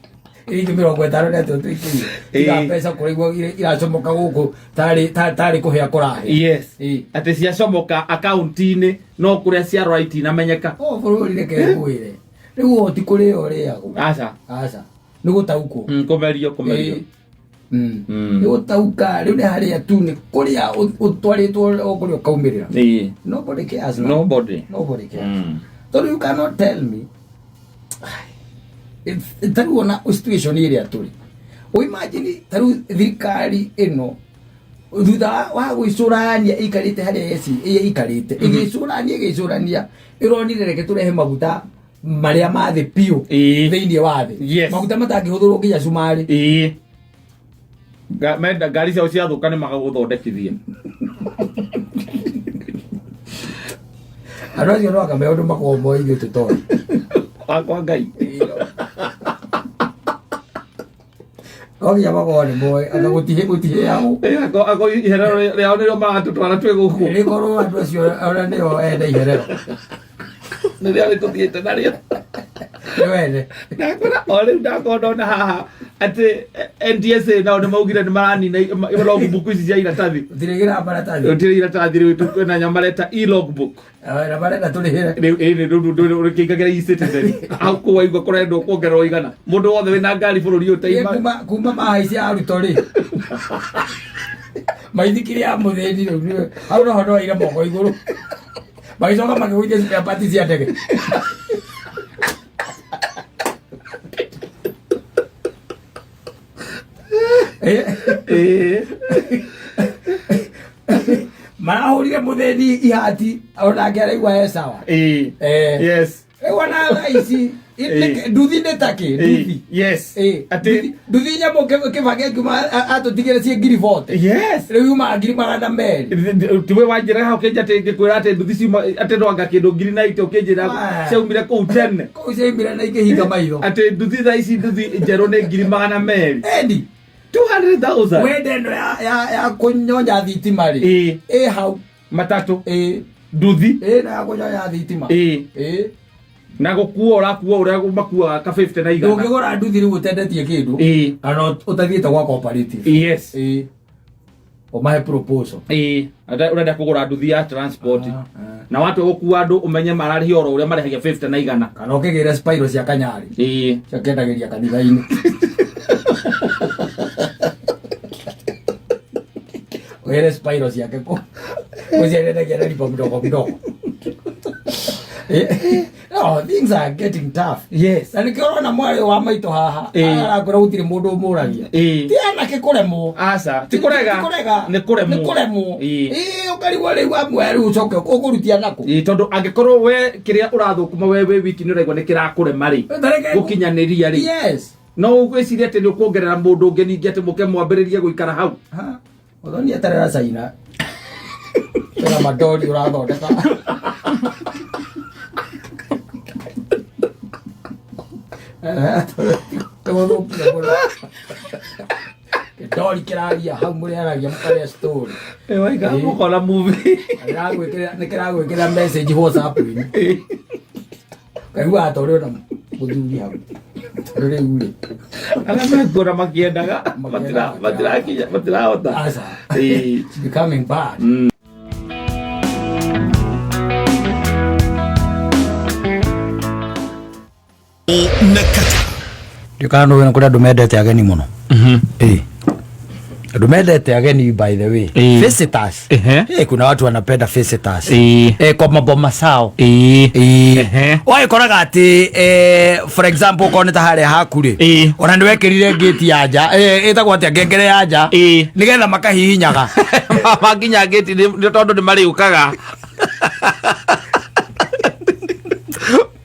Ingĩ 53 tũikĩrie. Tiga mbeca kũraigua iracomoka gũkũ tarĩ kũhĩa kũrahĩa. Yes. Atĩ ciacomoka akaunti-inĩ no kũrĩa ciarora itinamenyeka. O bũrũri reke ngwĩre. Rĩu o ti kũrĩa ũrĩagwo. Aca. Aca. Nĩ gũtaũkwo. Kũmerio kũmerio. Nĩ gũtaũka rĩu nĩ harĩa tu nĩ kũrĩa ũtwarĩtwo o kũrĩa ũkaumĩrĩra. Nobody cares now. Nobody. Nobody cares. Tondũ you cannot tell me ta rĩu ona situation ĩrĩa tũrĩ. Imagine ta rĩu thirikari ĩno thutha wa gwĩcũrania ĩikarĩte harĩa ĩikarĩte ĩgĩcũrania ĩgĩcũrania ĩronire reke tũrehe maguta marĩa ma thĩ biũ thĩinĩ wa thĩ. Maguta matangĩhũthĩrwo nginya cumarĩ. Menda ngari ciao ciathũka nĩ magagũthondekithia. Andũ acio no anga me ũndũ makoragwo moĩ ithuĩ tũtoĩ. Wakwa Ngai. No nginya makorwo nĩ moĩ anga gũtihĩagwo. Ako iherero rĩao nĩrĩo maratũtwara twĩ gũkũ. Rĩkorwo andũ acio ona nĩo ene iherero. Nĩrĩo rĩtũthiĩte narĩo. Nĩ wene. Ndakwĩra o rĩu ndakorwo ndona haha atĩ NTSA nao nĩ maugire nĩ maranina logbook ici cia iratathi. Gũtirĩ maratathi. Gũtirĩ iratathi rĩu kwĩna nyamũ mareta e-logbook. Na marenda tũrĩhĩre. Rĩu ĩĩ rĩu rĩkĩingagĩra e-citizen. Hau kũu waigua kũrendwo kuongererwo igana. Mũndũ wothe wĩna ngari bũrũri ũyũ taima. Kuma mahaicia arutwo rĩ. Maithikiri ya mũthĩni rĩu nĩwe. Hau noho no aire moko igũrũ. Magĩcoka makĩgũithia spare parts cia ndege. Marahũrire mũthĩni ihati onake araigua he sawa. Yes. Rĩu ona thaa ici nduthi nĩ takĩ nduthi. Yes. Atĩ nduthi nyamũ Kĩbakĩ akiuma atũtigĩre ciĩ 40,000. Yes. Rĩu yumaga 200,000. Tiwe wanjĩra hau ũkĩnja atĩ ngĩkwĩra atĩ nduthi ciuma atĩ no anga kĩndũ 90,000 ũkĩnjĩra ciaumire kũu tene. Kũu ciaumire na ikĩhinga maitho. Atĩ nduthi thaa ici nduthi njerũ nĩ 200,000. Endi. 200,000. Wende ĩno ya kũnyonya thitima rĩ. Ĩ hau. Matatũ. Nduthi. Ĩno ya kũnyonya thitima. Na gũkua ũrakua ũrĩa makuaga ka 50 na igana. Ndũngĩgũra nduthi rĩu ũtendetie kĩndũ. Kana ũtathiĩte gwa cooperative. Yes. Ũmahe proposal. Ũrenda kũgũra nduthi ya transport. Na watua gũkua andũ ũmenye mararĩhia oro ũrĩa marĩhagia 50 na igana. Kana ũkĩgĩre spiral cia kanyarĩ. Cia kĩendagĩria kanitha-inĩ. Ũgĩre spiral ciake kũ. Ũciendagia na lipa mdogo mdogo. No, things are getting tough. Yes. Na nĩkĩo ũrona mwarĩ wa maitũ haha arakwĩra gũtirĩ mũndũ ũmũragia. Ti anake kũremwo. Aca, ti kũrega. Ti kũrega. Nĩ kũremwo. Nĩ kũremwo. Ũkarigwo rĩu amwe rĩu ũcoke ũkũrutia nakũ. Tondũ angĩkorwo we kĩrĩa ũrathũkũma we wĩ wiki nĩ ũraigua nĩ kĩrakũrema rĩ. Gũkinyanĩria rĩ. Yes. No ũgwĩciria atĩ nĩ ũkuongerera mũndũ ũngĩ ningĩ atĩ mũke mwambĩrĩrie gũikara hau. Ha. Ũthoni eterera China. Tena madori ũrathondeka. Tũgũthũkia mũno. Kĩndori kĩraria hau mũrĩaragia mũkarĩa story. Waikara mũkona movie. Nĩ kĩragwĩkĩrĩra message WhatsApp-inĩ. Kaiguaga ta ũrĩ ona mũthuri hau. Tondũ rĩu rĩ. Arĩa mekuona makĩendaga, matirakinya, matirahota. Aca. It's becoming bad. Nakata. Ndikana nĩ kũrĩ andũ mendete ageni mũno. Andũ mendete ageni by the way. Visitors. Kuna watu wanapenda visitors. Kwa maboma sao. Wagĩkoraga atĩ for example okorwo nĩ ta harĩa haku rĩ. Ona nĩ wekĩrire gate ya nja. Ĩtagwo atĩa ngengere ya nja. Nĩgetha makahihinyaga. Makinya gate nĩ tondũ nĩ marĩũkaga.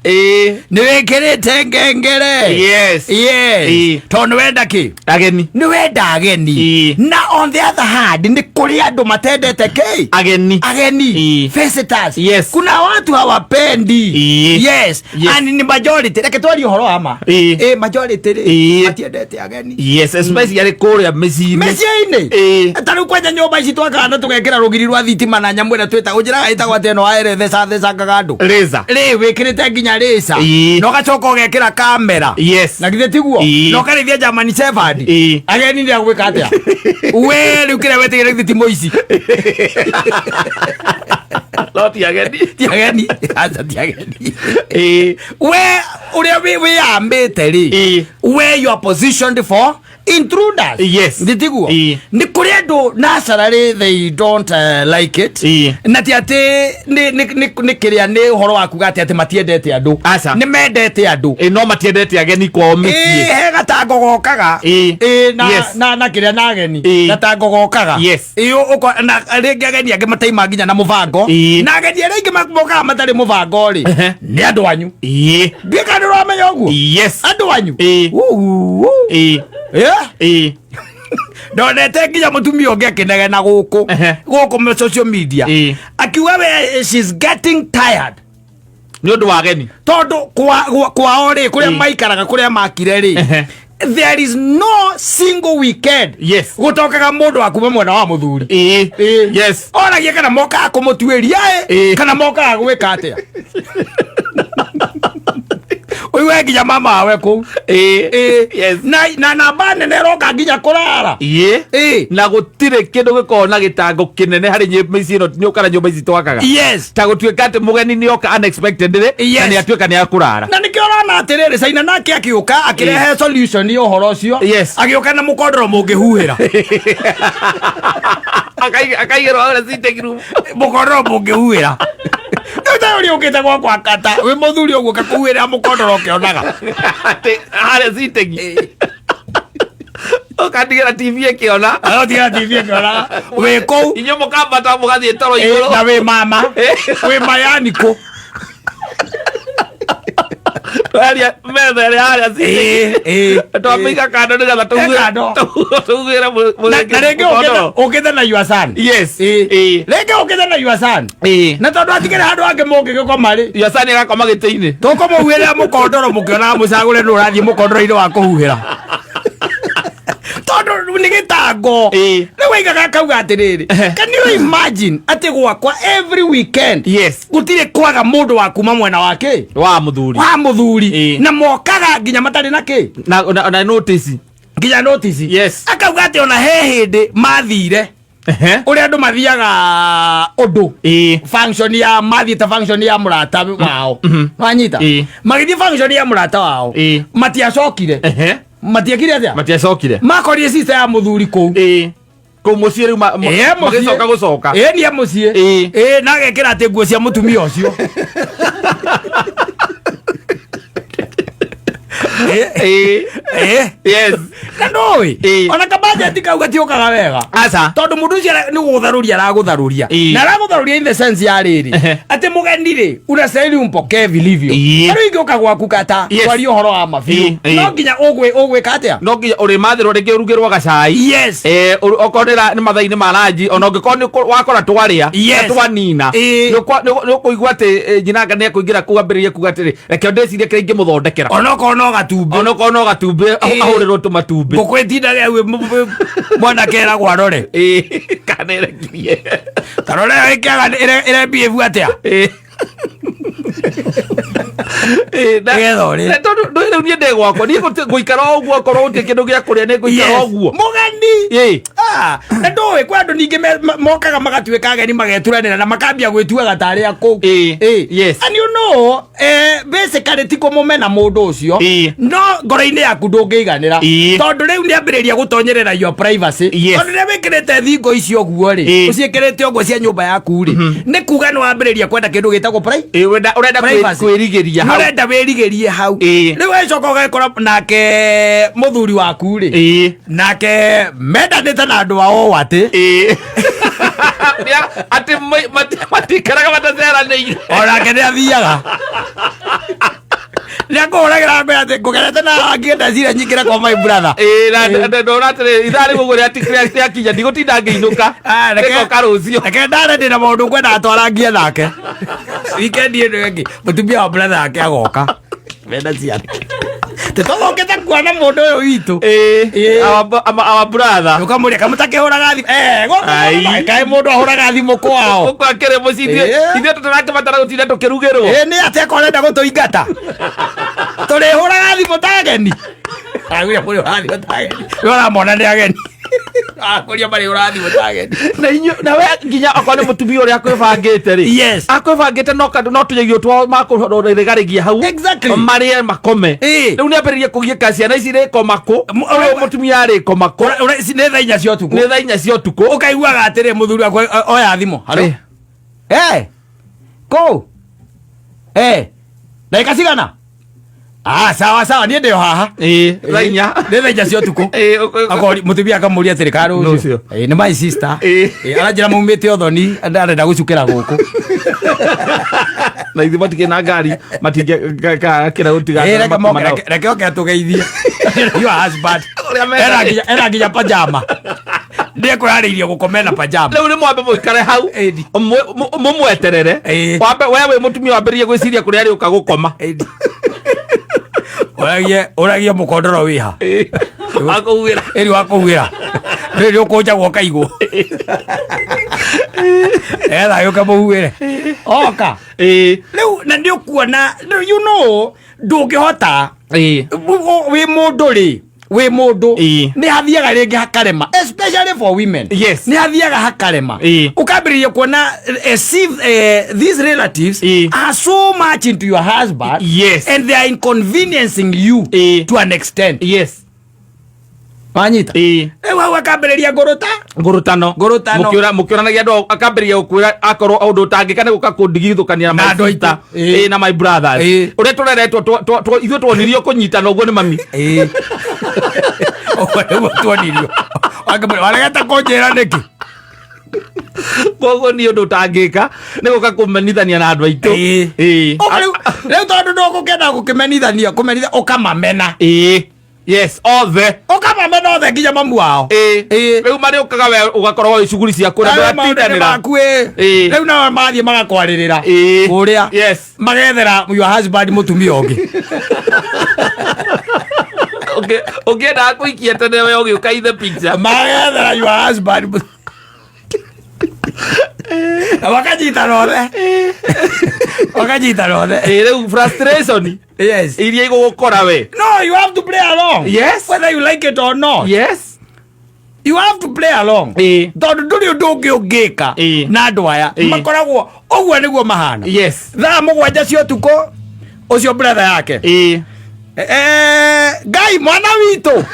Nĩ wĩkĩrĩte ngengere. Yes. Yes. Tondũ nĩ wenda kĩ? Ageni. Nĩ wenda ageni. Na on the other hand, nĩ kũrĩ andũ matendete kĩ? Ageni. Ageni. Visitors. Kuna watu hawapendi. Yes. And ni majority, reke twarie ũhoro wa ma. Ĩ majority rĩ, matiendete ageni. Yes, especially kũrĩa mĩciĩ-inĩ. Mĩciĩ-inĩ. Ta rĩu kwanja nyũmba ici twakaga na tũgekĩra rũgiri rwa thitima na nyamũ ĩrĩa twĩtagwo njĩraga ĩtagwo atĩ ĩno waĩrĩ thecangaga andũ. Laser. Rĩ wĩkĩrĩte nginya rĩca. Na ũgacoka ũgekĩra kamera. Na githĩ tiguo? Na ũkarĩithia German Shepherd. Ageni nĩ agwĩka atĩa? We rĩu kĩrĩa wetigĩra githĩ ti mũici? No ti ageni. Ti ageni. Aca ti ageni. We ũrĩa wĩyambĩte rĩ, where you are positioned for intruders. Nditiguo? Nĩ kũrĩ andũ naturally they don't like it. Na ti atĩ nĩ kĩrĩa nĩ ũhoro wa kuga atĩ matiendete andũ. Aca. Nĩ mendete andũ. Ĩ, no matiendete ageni kwao mĩciĩ. Ĩ, he gatango gokaga. Ĩ, na kĩrĩa na ageni. Gatango gokaga. Ĩ, na rĩngĩ ageni angĩ mataima nginya na mũbango. Na ageni arĩa aingĩ mokaga matarĩ mũbango rĩ, nĩ andũ anyu. Ndiũĩ kana nĩ ũramenya ũguo? Andũ anyu. Uu, uu. Ndonete nginya mũtumia ũngĩ akĩnegena gũkũ. Gũkũ social media. Akiuga we she's getting tired. Nĩ ũndũ wa ageni. Tondũ kwao rĩ, kũrĩa maikaraga, kũrĩa makire rĩ, there is no single weekend. Gũtokaga mũndũ wa kuma mwena wa mũthuri. Oragia kana mokaga kũmũtuĩria ĩ, kana mokaga gwĩka atĩa. Ũigue nginya mama wawe kũu. Na namba nene ĩroka nginya kũrara. Na gũtirĩ kĩndũ gĩkoragwo na gĩtango kĩnene harĩ mĩciĩ ĩno nĩ ũkara nyũmba ici twakaga. Ta gũtuĩka atĩ mũgeni nĩ oka unexpected rĩ, na nĩ atuĩka nĩ akũrara. Na nĩkĩo ũrona atĩrĩrĩ, Caina nake akĩũka akĩrehe solution ya ũhoro ũcio. Agĩũka na mũkondoro mũngĩhuhĩra. Akaigĩrwo harĩa sitting room. Mũkondoro mũngĩhuhĩra. Rĩu ta ũrĩa ũkĩte gwakwa kata, wĩ mũthuri ũguo ũkakuhuhĩra mũkondoro ũkĩonaga. Atĩ harĩa sitting. Ũkandigĩra TV ĩkĩona. Ũgatigĩra TV ĩkĩona. Wĩ kũu. Inyuĩ mũkambata mũgathiĩ toro igũrũ. Na wĩ mama. Wĩ mayani kũ. Twaria metha ĩrĩa harĩa sitting. Twamĩiga kando nĩgetha Kando. tũhuhĩre Na rĩngĩ ũkĩte na your son. Rĩngĩ ũkĩte na your son. Na tondũ atigĩrĩ handũ hangĩ mũngĩgĩkoma rĩ. Your son agakoma gĩtĩ-inĩ. Tũkũmũhuhĩra mũkondoro mũkĩonaga mũcagũre nũ ũrathiĩ mũkondoro-inĩ wa kũhuhĩra. Tondũ nĩ gĩtango. Rĩu waigaga akauga atĩrĩrĩ, can you imagine atĩ gwakwa every weekend gũtirĩ kwaga mũndũ wa kuma mwena wa kĩ? Wa mũthuri. Wa mũthuri. Na mokaga nginya matarĩ na kĩ? Na notice. Nginya notice. Akauga atĩ ona he hĩndĩ mathire. Ũrĩa andũ mathiaga ũndũ. Function ya mathiĩte function ya mũrata wao. Wanyita? Magĩthiĩ function ya mũrata wao. Matiacokire. Matiekire atĩa? Matiacokire. Makorire sister ya mũthuri kũu. Kũu mũciĩ rĩu Mũciĩ. magĩcoka gũcoka. Nĩ mũciĩ. Na agekĩra atĩ nguo cia mũtumia ũcio. Na ndũĩ? Ona kabajeti kau gatiũkaga wega. Aca. Tondũ mũndũ ũcio nĩ gũgũtharũria aragũtharũria. Na aragũtharũria in the sense ya rĩrĩ. Atĩ mũgeni rĩ, unastahili umpokee vilivyo. Rĩu ingĩũka gwaku kata, twarie ũhoro wa ma biũ. No nginya ũgwĩka atĩa? No nginya ũrĩmathĩrwo rĩngĩ ũrugĩrwo gacai. Okorwo nĩ mathaa-inĩ ma ranji, ona ũngĩkorwo nĩ wakora twarĩa, na twanina. Nĩ ũkũigua atĩ, nyina nĩ ekũingĩra kũu ambĩrĩrie kuga atĩrĩ, reke ndĩcirie kĩrĩa ingĩmũthondekera. Onokorwo no gatumbĩ. Onokorwo no gatumbĩ, ahũrĩrwo tũmatumbĩ. Ngũkũ ĩtindaga mwanake eragwo arore. Kana ĩrekirie. Tarora ĩyo ĩkĩaga ĩrembie atĩa? Nĩgetha ũrĩe. Na tondũ ndũĩ rĩu niĩ ndĩ gwakwa, niĩ ngũikara o ũguo, okorwo gũtirĩ kĩndũ gĩa kũrĩa, nĩ ngũikara o ũguo. Mũgeni. Na ndũĩ kwĩ andũ ningĩ mokaga magatuĩka ageni mageturanĩra na makambia gwĩtuaga tarĩ a kũu. And you know, basically ti kũmũmena mũndũ ũcio. No ngoro-inĩ yaku ndũngĩiganĩra. Tondũ rĩu nĩambĩrĩria gũtonyerera your privacy. Tondũ rĩrĩa wĩkĩrĩte thingo icio ũguo rĩ, ũciĩkĩrĩte ũguo cia nyũmba yaku rĩ, nĩ kuga nĩ wambĩrĩria kwenda kĩndũ gĩtagwo Ũrenda privacy. kwĩrigĩria hau. Ũrenda wĩrigĩrie hau. Rĩu ũgacoka ũgekora nake mũthuri waku rĩ, nake mendanĩte na andũ ao atĩ. Atĩ matikaraga mataceranĩire. Onake nĩ athiaga, nĩ akũhũragĩra mbere atĩ ngũgerete na angĩenda cira nyingĩre kwa my brother. Ĩĩ, na ndona atĩrĩ, ithaa rĩu ũguo rĩakinya, ndigũtinda ngĩinũka. Rĩgoka rũciũ. Reke ndare, ndĩna maũndũ ngwendaga twarangie nake wikendi ĩno ĩngĩ. Mũtumia wa brother yake agoka mena ciana, tĩtũthũkĩte kuona mũndũ ũyũ witũ. Ĩĩ, our brother. Ũkamũria kamũtakĩhũraga thimũ. Eh, gũkũ. Ai. Kaĩ mũndũ ahũraga thimũ kwao? Gũkũ akĩrĩ mũciĩ, ithuĩ tũtarakĩbatara gũtinda tũkĩrugĩrwo. Ĩ nĩ atĩa korenda gũtũingata? Tũrĩhũraga thimũ ta ageni. Aragwĩra mũrĩhũraga thimũ ta ageni, we ũramona nĩ ageni, akũria marĩhũraga thimũ ta ageni. Na inyuĩ na we nginya okorwo nĩ mũtumia ũrĩa akwĩbangĩte rĩ, akwĩbangĩte no kandũ no tũnyagio twao makũrĩgarĩgia hau marĩe makome. Rĩu nĩ ambĩrĩrie kũgiĩka, ciana ici rĩkoma kũ? Ũyũ mũtumia arĩkoma kũ? Nĩ thaa 4 cia ũtukũ. Nĩ thaa 4 cia ũtukũ. Ũkaiguaga atĩrĩ, mũthuri wakwa oya thimũ, halo. Eh, kũ eh ndagĩka cigana? Ah, sawa sawa, niĩ ndĩ o haha. Ĩĩ, thaa 4. Nĩ thaa 4 cia ũtukũ. Akori mũtumia akamũria atĩrĩ, ka rũciũ? Rũciũ. Ĩĩ, nĩ my sister. Ĩĩ, aranjĩra maumĩte ũthoni, arenda gũcukĩra gũkũ. Na ithuĩ matikĩ na ngari, matingĩkĩra gũtiga. Ĩĩ, reke moke, reke oke atũgeithie your husband. Ũrĩa mendete. Ena nginya pajama, ndĩekwĩharĩirie gũkoma na pajama. Rĩu nĩ mwambe mũikare hau mũmweterere. Wambe we wĩ mũtumia wambĩrĩrie gwĩciria kũrĩa arĩũka gũkoma. Ũragie mũkondoro wĩha. Akũhuĩra. Ĩri wa kũhuĩra rĩrĩ ũkũnjagwo ũkaigwo etha yũke mũhuĩre oka. Rĩu na nĩ ũkuona rĩu, ndũngĩhota wĩ mũndũ rĩ, wĩ mũndũ nĩ hathiaga rĩngĩ hakarema, especially for women. Nĩ hathiaga hakarema. Ũkambĩrĩria kuona as if these relatives are so much into your husband and they are inconveniencing you to an extent. Wanyita? Rĩu hau akambĩrĩria ngũrũta. Ngũrũtano. Ngũrũtano. Mũkĩũranagia andũ, akambĩrĩria gũkwĩra akorwo ũndũ ũtangĩka nĩ gũka kũndigithũkania na Na my andũ aitũ. sister, na my brothers. Ũrĩa tũreretwo, ithuĩ tuonirio kũnyitana ũguo nĩ mami. Ĩĩ, ũguo nĩguo tuonirio. Waregete kũnjĩra nĩkĩ? Koguo niĩ ũndũ ũtangĩka nĩ gũka kũmenithania na andũ aitũ. Ũguo rĩu tondũ ndũgũkenda gũkĩmenithania, kũmenithia, ũkamamena. Ĩĩ, yes, othe. Ũkamamena othe nginya mamu wao. Rĩu marĩũkaga, we ũgakorwo wĩ cuguri ciaku na Arĩa maũndũ-inĩ ndũratindanĩra. maku ĩ. Rĩu nao mathiĩ magakwarĩrĩra kũrĩa, magethera your husband mũtumia ũngĩ. Ũngĩendaga kũikia tene, we ũgĩũka in the picture. Magethera your husband na makanyitana othe, makanyitana othe. Ĩĩ, rĩu frustration iria igũgũkora we. No, you have to play along. Whether you like it or not. You have to play along. Tondũ ndũrĩ ũndũ ũngĩ ũngĩka na andũ aya. Makoragwo ũguo nĩguo mahana. Thaa 7 cia ũtukũ, ũcio brother yake. Ngai mwana witũ.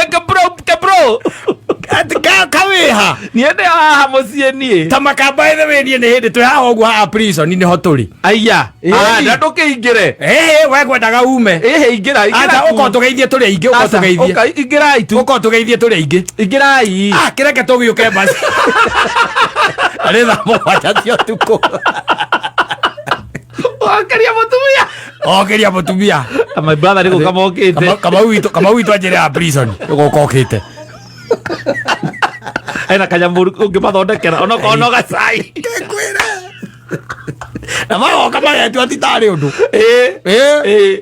Kebro, kebro. Ati kawĩha? Niĩ ndĩ haha mũciĩ niĩ. Ta makamba ĩthe wĩ niĩ nĩ hĩndĩ twĩ haha ũguo, haha prison nĩho tũrĩ. Aya. Ĩĩ. Na ndũkĩingĩre. Ĩhĩ, we ngwendaga ume. Ĩhĩ, ingĩra, ingĩra Ata tu. ũka ũtũgeithie tũrĩ aingĩ, ũka Aca, ũtũgeithie. ũka, ingĩrai tu. Ũka ũtũgeithie tũrĩ aingĩ. Ingĩrai. Ah, kĩreke tũgĩũke basi. Na nĩ thaa 7 cia ũtukũ. Wakeria mũtumia. Okĩria mũtumia. My brother nĩ gũka mokĩte. Kamau witũ anjĩre ya prison gũka okĩte. Ena kanyamũ ũngĩmathondekera onokorwo no gacai. Ngwĩre. Na magoka magetua ti tarĩ ũndũ. Ĩĩ. Ĩĩ.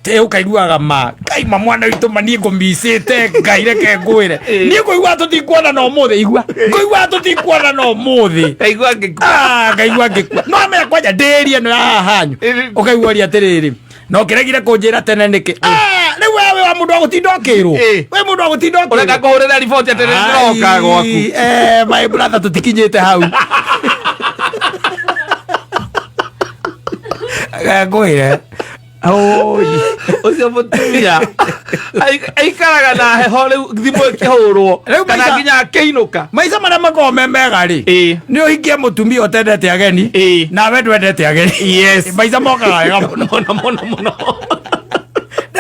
Te ũkaiguaga ma ngai ma mwana witũ ma niĩ ngũmicĩte, ngai reke ngwĩre. Niĩ ngũigua tũtikuona na ũmũthĩ, igua ngũigua tũtikuona na ũmũthĩ. Kaigua ngĩkua. Ah, ngaigua ngĩkua no amenya kwanja ndĩrie ĩno ya haha hanyu. Ũkaigua ũria atĩrĩrĩ, no kĩregire kũnjĩra tene nĩkĩ? Ah, rĩu we wĩ wa mũndũ wa gũtinda ũkĩrwo. Wĩ mũndũ wa gũtinda ũkĩrwo. Ũrenda kũhũrĩra riboti atĩ nĩ ndĩroka gwaku. Eh, my brother, tũtikinyĩte hau. Eh, ngwĩre. Oi. Ũcio mũtumia aikaraga na heho rĩu thimũ ĩkĩhũrwo Rĩu kana nginya akĩinũka. Maica marĩa makoragwo me mega rĩ, nĩ ũhingie mũtumia ũtendete ageni nawe ndwendete ageni. Maica mokaga wega mũno. Mũno mũno mũno.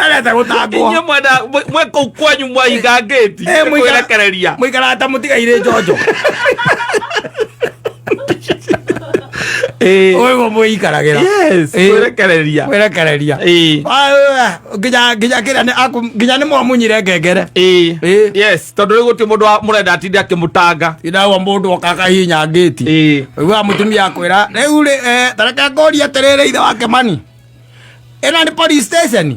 Ndareta gũtangwo. Inyuĩ mwenda mwe kũu kwanyu mwahinga ngĩti Eh, kwĩrekereria. Mũikaraga ta mũtigairĩ njonjo. Ũguo mwĩikaragĩra. Yes, Eh. kwĩrekereria. Kwĩrekereria. Ĩĩ. Ah, nginya nginya kĩrĩa nginya nĩ mwamunyire ngengere. Ĩĩ. Ĩĩ. Yes, tondũ rĩu gũtirĩ mũndũ mũrenda atinde akĩmũtanga. Indawa mũndũ oka akahihinya ngĩti. Ĩĩ. Ũiguaga mũtumia akwĩra rĩu rĩ, tareke ngũrie atĩrĩrĩ ithe wa Kĩmani, ĩno nĩ police station?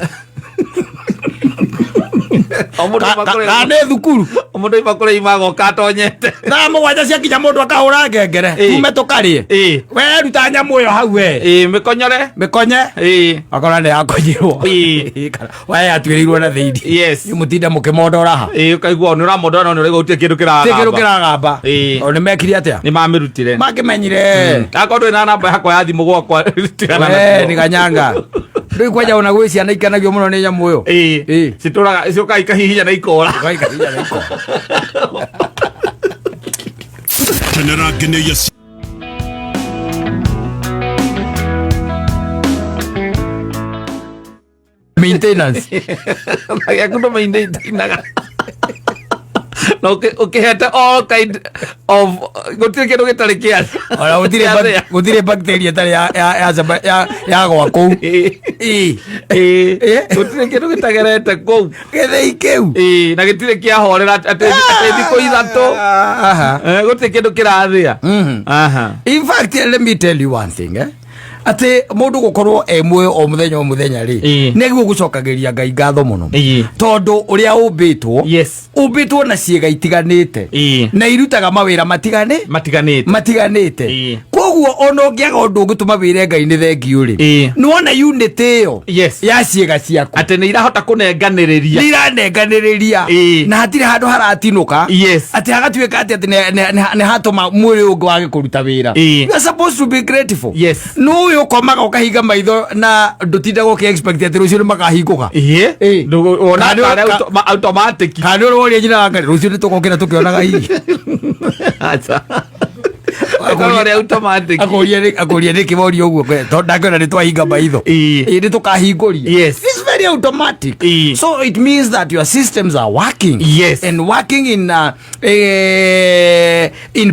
O mũndũ aima kũrĩa- Kana nĩ thukuru? O mũndũ aima kũrĩa ima agoka atonyete. Thaa 7 ciakinya mũndũ akahũra ngengere. Ĩĩ. Tume tũkarĩe. Ĩĩ. We ruta nyamũ ĩyo hau we. Ĩĩ, mĩkonyore. Mĩkonye. Ĩĩ. Akora nĩ yakonyirwo. Ĩĩ. Kana we yatuĩrĩirwo na thĩinĩ. Yes. Nĩ mũtinde mũkĩmondora ha. Ĩĩ, ũkaigua nĩ ũramondora no nĩ ũraigua gũtirĩ kĩndũ kĩragamba. Ti kĩndũ kĩragamba. Ĩĩ. O nĩ mekire atĩa? Nĩ mamĩrutire. Makĩmenyire. Akorwo ndũrĩ na namba yakwa ya thimũ gwakwa tigana We nacio. nĩ ganyanga. Rĩu kwanja ona gwĩ ciana ikenagio mũno nĩ nyamũ ĩyo. Ĩĩ. Ĩĩ. Citũraga ciũkaga ikahihinya na ikora. Ikahihinya na ikora. Kenera ngeneia Maintenance. Gĩaku ndũ maintainaga. Na ũkĩhete all kind of gũtirĩ kĩndũ gĩtarĩ kĩa. Ona gũtirĩ bacteria ĩtarĩ ya gwa kũu. Ĩĩ. Ĩĩ. Ĩĩ. Ĩĩ. Gũtirĩ kĩndũ gĩtagerete kũu. Gĩthĩi kĩu. Ĩĩ, na gĩtirĩ kĩahorera atĩ thikũ 3. Aha. Gũtirĩ kĩndũ kĩrathĩa. Aha. In fact, let me tell you one thing, eh? Atĩ mũndũ gũkorwo e muoyo o mũthenya o mũthenya rĩ, Ĩĩ. nĩguo gũcokagĩria Ngai ngatho mũno. Ĩĩ. Tondũ ũrĩa ũmbĩtwo, Yes. ũmbĩtwo na ciĩga itiganĩte. Ĩĩ. Na irutaga mawĩra Matiganĩte. matiganĩte. Ĩĩ. Koguo ona ũngĩaga ũndũ ũngĩtũma wĩre Ngai nĩ thengiũ rĩ, Ĩĩ. nĩwona unit ĩyo Yes. ya ciĩga ciaku Atĩ nĩ irahota kũnenganĩrĩria. nĩ iranenganĩrĩria. Ĩĩ. Na hatirĩ handũ haratinũka. Yes. Atĩ hagatuĩka atĩ nĩ hatũma mwĩrĩ ũngĩ wage kũruta wĩra. Ĩĩ. You are supposed to be grateful. Yes. Nĩ ũyũ ũkomaga ũkahinga maitho na ndũtindaga ũkĩ expect atĩ rũciũ nĩ makahingũka. Ĩĩ. Ĩĩ. Wona Kana tarĩ automatic. Kana nĩ ũrĩa nyina wa Ngai, rũciũ nĩ tũgokĩra tũkĩonaga hihi. Acha. Ĩkorwo rĩ automatic. Akũria nĩkĩ woria ũguo, tondũ ndangĩona nĩ twahinga maitho. Ĩĩ. Ĩĩ, nĩ tũkahingũria. Yes. It's very automatic. Ĩĩ. So it means that your systems are working. Yes. And working in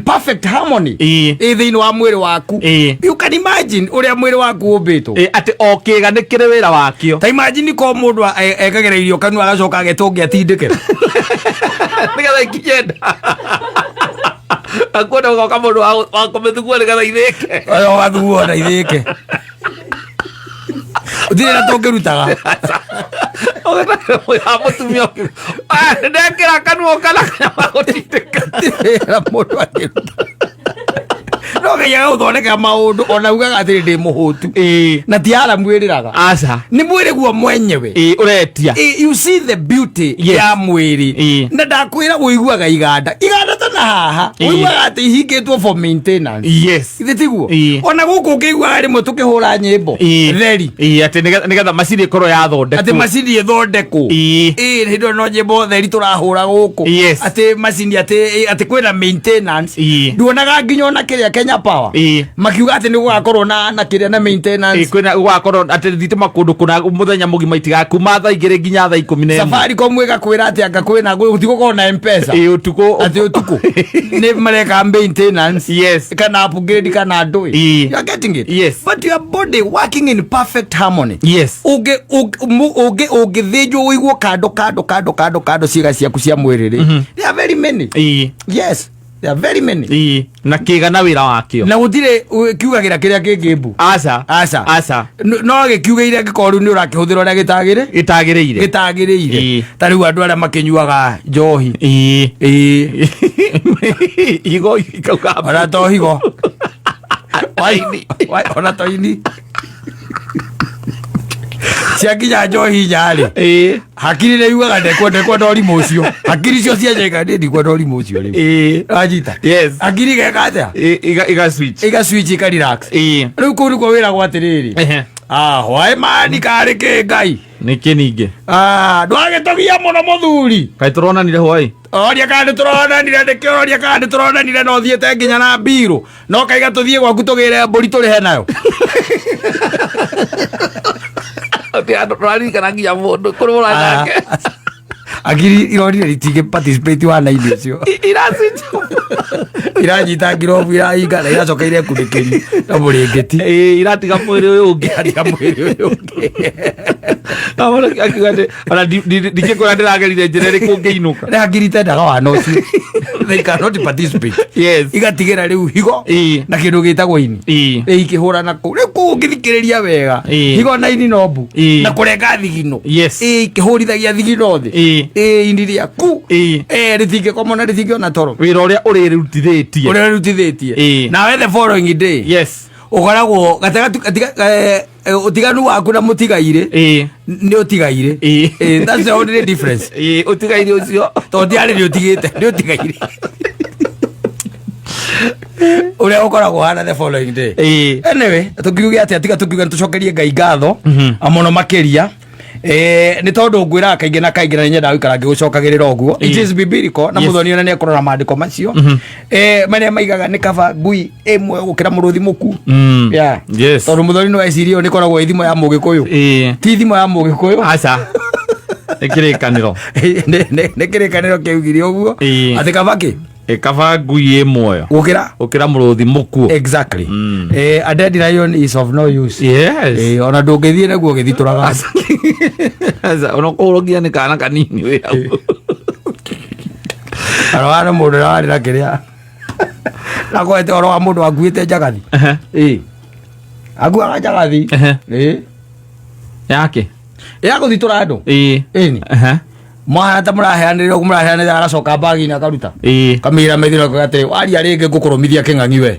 perfect harmony. Ĩĩ. Ĩĩ, thĩinĩ wa mwĩrĩ waku. Ĩĩ. You can imagine ũrĩa mwĩrĩ waku ũmbĩtwo. Ĩĩ, atĩ o kĩga nĩ kĩrĩ wĩra wakĩo. Ta imagine ko mũndũ ekagĩra irio kanua agacoka agetwo ũngĩ atindĩke. Nĩgetha ikinye nda. Akuona ũgoka mũndũ wa kũmĩthugua nĩgetha ithĩke. Oyo wathugua na ithĩke. Gũtirĩ na tũngĩrutaga. Ũgĩta mũtumia ũngĩ. Ah, nĩndekĩra kanua kana kanyama gũtindĩka. Gũtirĩ mũndũ angĩruta. No Ngai agagũthondekera maũndũ ona ugaga atĩrĩ ndĩ mũhũtu. Ĩĩ. Na ti aramu ĩrĩraga. Aca. Nĩ mwĩrĩ guo mwenyewe. Ĩĩ, ũretia. Ĩĩ, you see the beauty Yes. ya mwĩrĩ. Ĩĩ. Na ndakwĩra ũiguaga iganda. Iganda ta na haha. Ĩĩ. Ũiguaga atĩ ihingĩtwo for maintenance. Yes. Githĩ tiguo? Ĩĩ. Ona gũkũ ũkĩiguaga rĩmwe tũkĩhũra nyĩmbo. Ĩĩ. Theri. Ĩĩ, atĩ nĩgetha macini ĩkorwo yathondekwo. Atĩ macini ĩthondekwo. Ĩĩ. Ĩĩ, hĩndĩ ĩyo no nyĩmbo theri tũrahũra gũkũ. Yes. Atĩ macini atĩ kwĩna maintenance. Ĩĩ. Nduonaga nginya ona kĩrĩa Kenya Power. Ĩĩ. Makiuga atĩ nĩ gũgakorwo na kĩrĩa na maintenance. Ĩĩ, kwĩna gũgakorwo atĩ thitima kũndũ kũna mũthenya mũgima itigakuma thaa 2 nginya thaa 11. Safaricom ĩgakwĩra atĩ anga kwĩna gũtigũkorwo na M-Pesa. Ĩĩ, ũtukũ. Atĩ ũtukũ. Nĩ mareka maintenance. Yes. Kana upgrade kana ndũĩ. Ĩĩ. You are getting it? Yes. But your body working in perfect harmony. Yes. Ũngĩthĩnjwo ũigwo kando kando kando kando kando ciĩga ciaku cia mwĩrĩ rĩ. There are very many. Ĩĩ. Yes. There are very many. Ĩĩ. Na kĩga na wĩra wakĩo. Na gũtirĩ kiugagĩra kĩrĩa kĩngĩ mbu. Aca. Aca. Aca. No gĩkiugĩire angĩkorwo rĩu nĩ ũrakĩhũthĩra ũrĩa gĩtagĩrĩ. Gĩtagĩrĩire. Gĩtagĩrĩire. Ĩĩ. Ta rĩu andũ arĩa makĩnyuaga njohi. Ĩĩ. Ĩĩ. Higo ikauga. Ona to higo. Ona to ini. Ciakinya njohi inya-rĩ. Ĩĩ. Hakiri nĩ yugaga ndekwenda ũrimũ ũcio. Hakiri icio cianjeka niĩ ndikwenda ũrimũ ũcio rĩu. Ĩĩ. Wanyita? Yes. Hakiri igeka atĩa? Ĩĩ, iga switch. Iga switch ika relax. Ĩĩ. Rĩu kũu nĩkuo wĩragwo atĩrĩrĩ. Ehe. Ah, hwaĩ mani karĩ kĩ Ngai? Nĩkĩ ningĩ? Ah, ndwagĩtũgia mũno mũthuri. Kaĩ tũronanire hwaĩ? Oria kana nĩtũronanire, nĩkĩo ũroria kana nĩtũronanire na ũthiĩte nginya na mbirũ. No kaiga tũthiĩ gwaku tũgĩre mbũri tũrĩhe nayo. Ndũraririkana nginya mũndũ kũrũra nake. Akiri ironire itingĩ participate wana-inĩ ũcio. Iracinja. Iranyita ngirobu, irahinga na iracoka irekunĩkĩria na mũrĩngĩti. Ĩĩ, iratiga mwĩrĩ ũyũ ũngĩ. Iratiga mwĩrĩ ũyũ ũngĩ. Akiuga atĩ ona ndingĩkwĩra ndĩragerire njĩra ĩrĩkũ ngĩinũka. Nĩ hakiri itendaga wana ũcio, they cannot participate. Igatigĩra rĩu higo na kĩndũ gĩtagwo ini. Ĩ ikĩhũrana kũu rĩu, kũu ũngĩthikĩrĩria wega, higo na ini no mbu na kũrenga thigino. Ĩ ikĩhũrithagia thigino thĩ. Ĩ ini rĩaku rĩtingĩkomwo na rĩtingĩona toro. Wĩra ũrĩa ũrĩrutithĩtie. Ũrĩa ũrĩrutithĩtie. Nawe the following day ũkoragwo gatagatĩ ũtiganu waku na mũtigairĩ nĩ ũtigairĩ. That's the only difference. Ĩĩ, ũtigaire ũcio. Tondũ ndiarĩ nĩ ũtigĩte, nĩ ũtigairĩ ũrĩa ũkoragwo hana the following day. Anyway, tũkiuge atĩa tiga tũkiuga nĩtũcokerie Ngai ngatho mũno makĩria. Nĩ tondũ ngwĩraga kaingĩ na kaingĩ na nĩ nyendaga gũikara ngĩgũcokagĩrĩra ũguo. It is biblical na mũthoni ona nĩ ekũrora maandĩko macio marĩa maigaga nĩ kaba ngui ĩmwe gũkĩra mũrũthi mũku. Yeah. Tondũ mũthoni no ecirie ĩyo nĩ ĩkoragwo ĩ thimo ya Mũgĩkũyũ. Ti thimo ya Mũgĩkũyũ. Aca, nĩ kĩrĩkanĩro. Nĩ kĩrĩkanĩro kĩaugire ũguo atĩ kaba kĩ Kaba ngui ĩ muoyo gũkĩra gũkĩra mũrũthi mũkuũ. Exactly. A dead lion is of no use. Ona ndũngĩthiĩ naguo ũgĩthitũraga. Aca, ona kũhũrwo nginya nĩ kana kanini wĩ hau. Arwana mũndũ ũrĩa warĩ na kĩrĩa nakwete ũhoro wa mũndũ akuĩte njagathi. Ĩ akuaga njagathi. Ĩ Yake ya gũthitũra andũ. Ĩni mwahana ta mũraheanĩrĩra ũguo, mũraheanĩrĩra, agacoka mbagi-inĩ akaruta kamĩra methiro akauga atĩrĩ, waria rĩngĩ ngũkũrũmithia kĩng'ang'i we.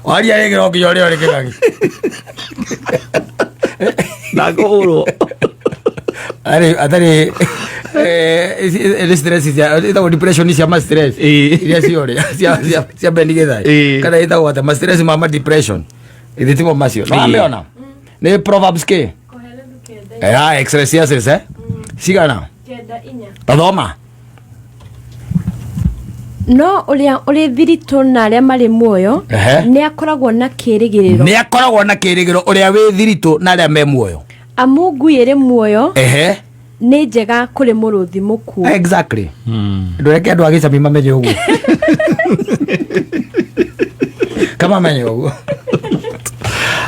Waria rĩngĩ no nginya ũrĩo nĩ kĩng'ang'i. Na kũhũrwo. Atarĩ nĩ stress cia ĩtagwo depression cia ma stress iria ciorĩ cia Ben Githae. Kana ĩtagwo atĩa ma stress ma depression ithe timo macio no ameona nĩ Proverbs kĩ? Kohelethu 9. Ecclesiastes cigana? 9:4. Tathoma. No ũrĩa ũrĩ thiritũ na arĩa marĩ muoyo nĩ akoragwo na kĩĩrĩgĩrĩro. Nĩ akoragwo na kĩrĩgĩro ũrĩa wĩ thiritũ na arĩa me muoyo. Amu ngui ĩrĩ muoyo nĩ njega kũrĩ mũrũthi mũkuũ. Exactly. Ndũreke andũ a gĩcami mamenye ũguo, kama menye ũguo.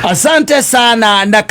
Asante sana na